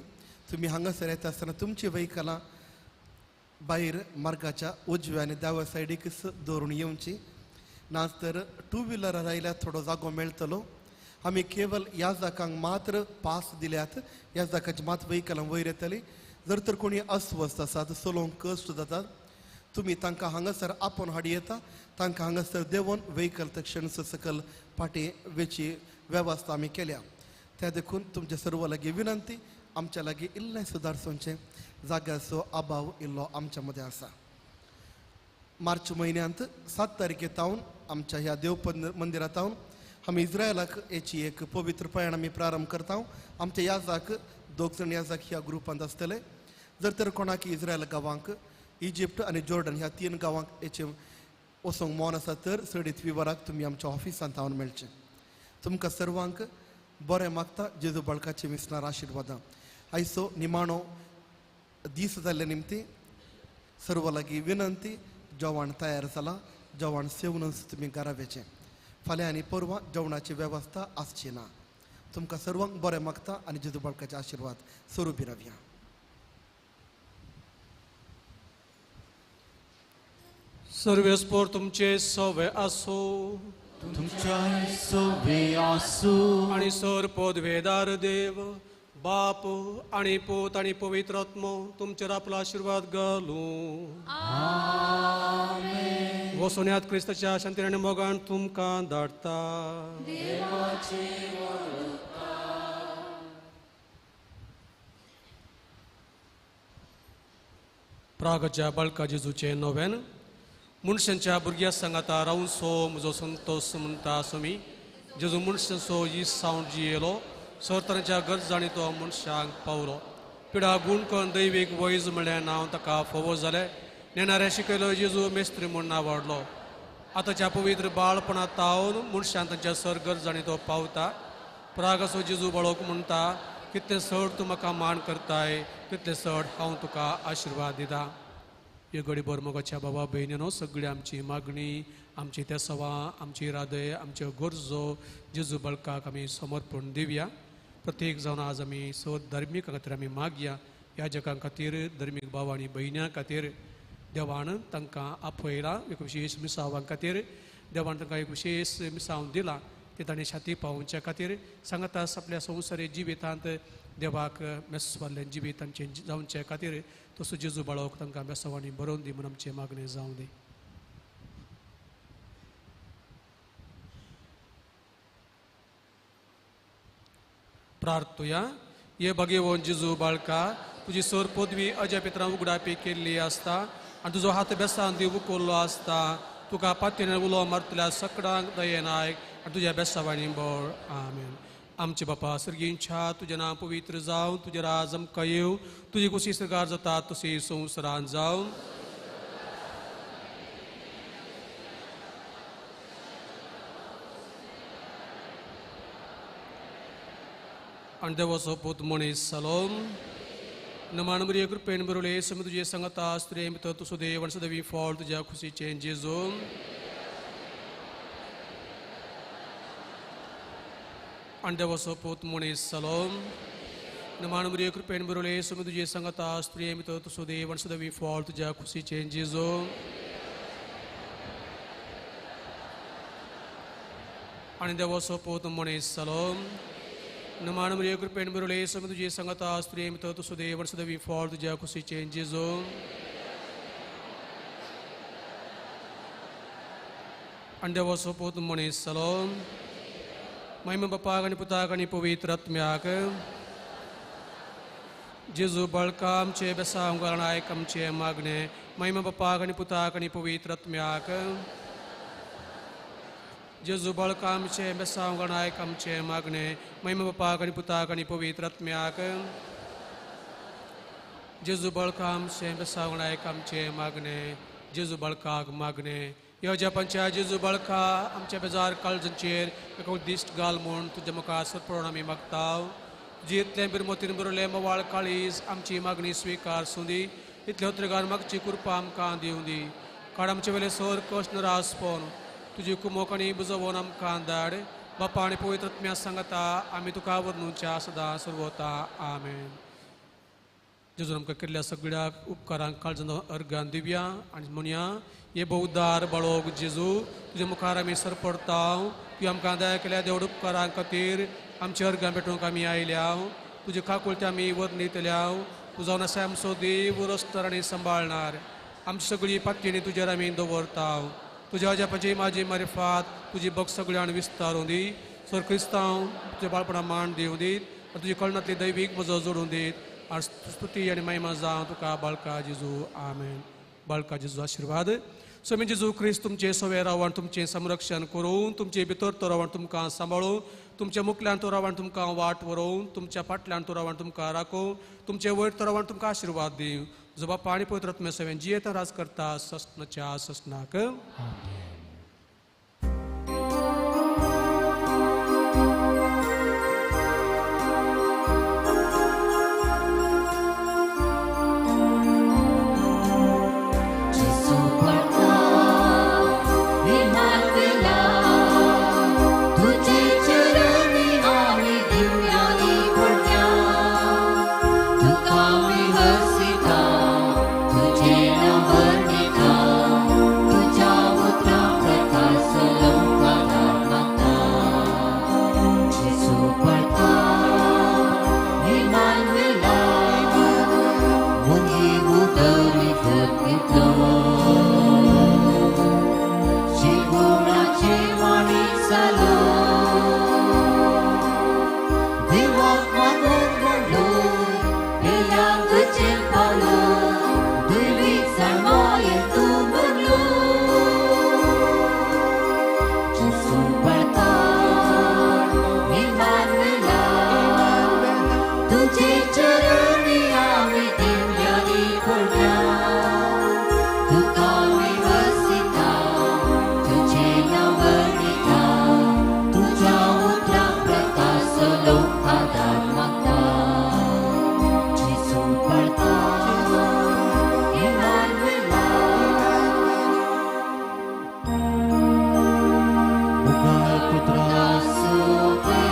तुमी हांगासर येता आसतना तुमची व्हेकलां भायर मार्गाच्या उजव्या आनी दाव्या सायडीकच दवरून येवची, ना तर टू व्हिलरार आयल्यार थोडो जागो मेळटलो. आमी केवल ह्या जाकांक मात्र पास दिल्यात, ह्या जाकांची मात व्हेकलां वयर येतली. जर तर कोणी अस्वस्थ आसात, चलोवंक कश्ट जातात, तुमी तांकां हांगासर आपोवन हाडी येता, तांकां हांगासर देंवोवन व्हेकल तक्षण सकल फाटीं वेची वेवस्था आमी केल्या. त्या देखून तुमच्या सर्व लागीं विनंती, आमच्या लागीं इल्लें सुदारचें जाग्याचो अभाव इल्लो आमच्या मदें आसा. मार्च म्हयन्यांत 7 तारखे तावन आमच्या ह्या देव मंदिरांत तावन आमी इस्रायलाक हेची एक पवित्र प्रयाण आमी प्रारंभ करता. आमच्या याजाक 2 जाण याजाक ह्या ग्रुपांत आसतले. जर तर कोणाक इस्रायल गांवांक, इजिप्ट आनी जॉर्डन ह्या 3 गांवांक हेचें वचोंक मन आसा तर चडीत विवराक तुमी आमच्या ऑफिसांत तावन मेळचें. तुमकां सर्वांक बरें मागता. जेजू बाळकाचे मिसनार आशिर्वादां. आयचो निमाणो दीस जाल्ले निमती सर्व लागीं विनंती, जेवण तयार जाला, जेवण सेवनच तुमी घरा वेचें. फाल्यां आनी परवां जेवणाची वेवस्था आसची ना. तुमकां सर्वांक बरें मागता आनी जेजू बाळकाचे आशिर्वाद स्वरुपी रावया. सर्वेस्पोर तुमचे सवे आसो, तुमच्या सवे आसो. आनी सर पदवेदार देव बाप आनी पूत आनी पवित्र आत्मो तुमचेर आपलो आशिर्वाद घालूं. वसोन्यात क्रिस्ताच्या शांतीन आनी मोगान तुमकां धाडटा. प्रागच्या बाळका जेजूचें नोवेन. मनशांच्या भुरग्या सांगाता रावूनसो म्हजो संतोस म्हणटा स्वामी. जेजू मनशांचो ही सावंड जियेलो, सरतरांच्या गरजांनी तो मनशांक पावलो. पिडा गूण करून दैवीक वैज म्हळ्ळें नांव ताका फावो जालें. नेणाऱ्या शिकयलो जेजू मेस्त्री म्हूण नांव वाडलो. आतांच्या पवित्र बाळपणा तावन मनशान तांच्या सर गरजांनी तो पावता. प्रागाचो जेजू बाळोक म्हणटा, कितलें चड तूं म्हाका मान करताय तितलें चड हांव तुका आशिर्वाद दिता. हे घडीभर मोगाच्या बाबा भयणीनो, सगळी आमची मागणी, आमची तेसवां, आमची इरादे, आमच्यो गरजो जेजू बाळकाक आमी समर्पण दिवया. प्रत्येक जावन आज आमी सद धर्मीक खातीर आमी मागया. ह्या जगां खातीर, धर्मीक भाव आनी भयण्यां खातीर देवान तांकां आपयला. एक विशेश मिसावां खातीर देवान तांकां एक विशेष मिसांव दिला, ते ताणें छाती पावोवच्या खातीर सांगाता आपल्या संवसारी जिवितांत देवाक मेस्वाल्लें जिवीत तांचें जावचे खातीर तसो जेजू बाळोक तांकां बेसावांनी बरोवन दी म्हूण आमचें मागणें जावं दी. प्रार्थुया. हे भगेवन जेजू बाळका, तुजी सर पदवी अजापित्रां उगडापी केल्ली आसता आनी तुजो हात बेसान दी उखल्लो आसता. तुका पातयेन उलो मारतल्या सकडांक दयेन आयक आनी तुज्या बेसावांनी बळ. आमेन. आमचे बापा सर्गींच्या, तुजें नांव पवित्र जावं, तुजें राज आमकां येवं, तुजी कुशी सरकार जाता तशी संवसारांत जावं. आनी देवाचो पूत मनीस जालो. नमान मरिये कृपेन बरोवले, समी तुजे सांगाता, स्त्रिये भितर तूं सुदैव आनी सदैवी फळ तुज्या खुशीचें जेजू. आनी देवाचो पूत मनीस जालो. नमान मरिये कृपेन बरोवले, समी तुजे सांगाता, स्त्रिये भितर तूं सुदैव आनी सदैवी फळ तुज्या खुशीचें जेजू. आनी देवाचो पूत मनीस जालो. नमान मरिये कृपेन बरोवले, समी तुजे सांगाता, स्त्रिये भितर तूं सुदैव आनी सदैवी फळ तुज्या खुशीचें जेजू. आनी देवाचो पूत मनीस जालो. महिमा बापाक आनी पुताक आनी पवित्र आत्म्याक. जेजू बाळका आमचे बेसांव घालून आयक आमचें मागणें. महिमा बापाक आनी पुताक आनी पवित्र आत्म्याक. जेजू बाळका आमचे बेसांव घालून आयक आमचें मागणें. महिमा बापाक आनी पुताक आनी पवित्र आत्म्याक. जेजू बाळका आमचें बेसांव घालून आयक आमचें मागणें. जेजू बाळकाक मागणें. ह्या जपांच्या जेजू बाळका आमच्या बेजार काळजांचेर एका उद्दिश्ट घाल म्हूण तुज्या मुखार सरपळून आमी मागता. तुजी इतलें बिरमोतीन बरयलें मवाळ काळीज आमची मागणी स्विकार सुंदी. इतले उतरगार मागची कृपा आमकां दिवं दी. काड आमचे वेले सर कश्ट नरासपोन तुजी कुमोक आनी बुजोवन आमकां धाड. बापा आनी पवित्र आत्म्या सांगता आमी तुका वर्णुच्या सदां सर्वता. आमेन. जेजून आमकां केल्ल्या सगळ्या उपकारांक काळजान अर्गान दिवया आनी म्हणया, हे बहुदार बाळोग जेजू, तुज्या मुखार आमी सरपडता. तुवें आमकां दया केल्या देवड उपकारां खातीर आमच्या अर्गां भेटोवंक आमी आयल्या. तुजे काकुळते आमी वर्णितल्या. तूं जावन आसा आमचो देव, रस्तर आनी सांबाळणार. आमची सगळी पातयेनी तुजेर आमी दवरता. तुज्या अजापाची म्हाजी मारिफात तुजी भक्त सगळ्यान विस्तारून दी. सर क्रिस्तांव तुज्या बाळपणा मान दिवं दीत आनी तुजी कळणांतली दैवीक मजो जोडून दीत. आनी स्तुती आनी महिमा जावं तुका बाळका जेजू. आमेन. बाळका जेजू आशिर्वाद. स्वामी जेजू क्रिस्त तुमचे सवे रावण तुमचें संरक्षण करूं, तुमचे भितर तो रावण तुमकां सांबाळूं, तुमच्या मुखल्यान तो रावण तुमकां वाट वरोवं, तुमच्या फाटल्यान तो रावण तुमकां राखूं, तुमचे वयर तो रावण तुमकां आशिर्वाद दिवं. जो बापा आनी पवित्र आत्म्या सवें जियेता राज करता ससनाच्या ससनाक. देवाक मागून म्हणलो हेल्यागचेर पावलो दैवीक जाणवायेन तूं भरलो जेजू बळकार इमानुएला तुझे चरणी आमी दिव्यानी पडल्या तुका आमी वसिता तुझे नांव वर्णिता तुझ्या उतरां प्रकाश लोक आदार मागता जेजू बळकार इमानुएला मुखार पुत्रा सुवे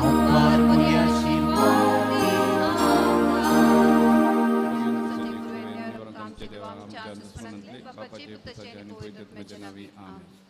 अपार मर्याशिवानी आमच्या देवा आमच्या दुस्मनांतले बापाचे पुताचे आनी पवित्र आत्म्याच्या नांवी आमेन.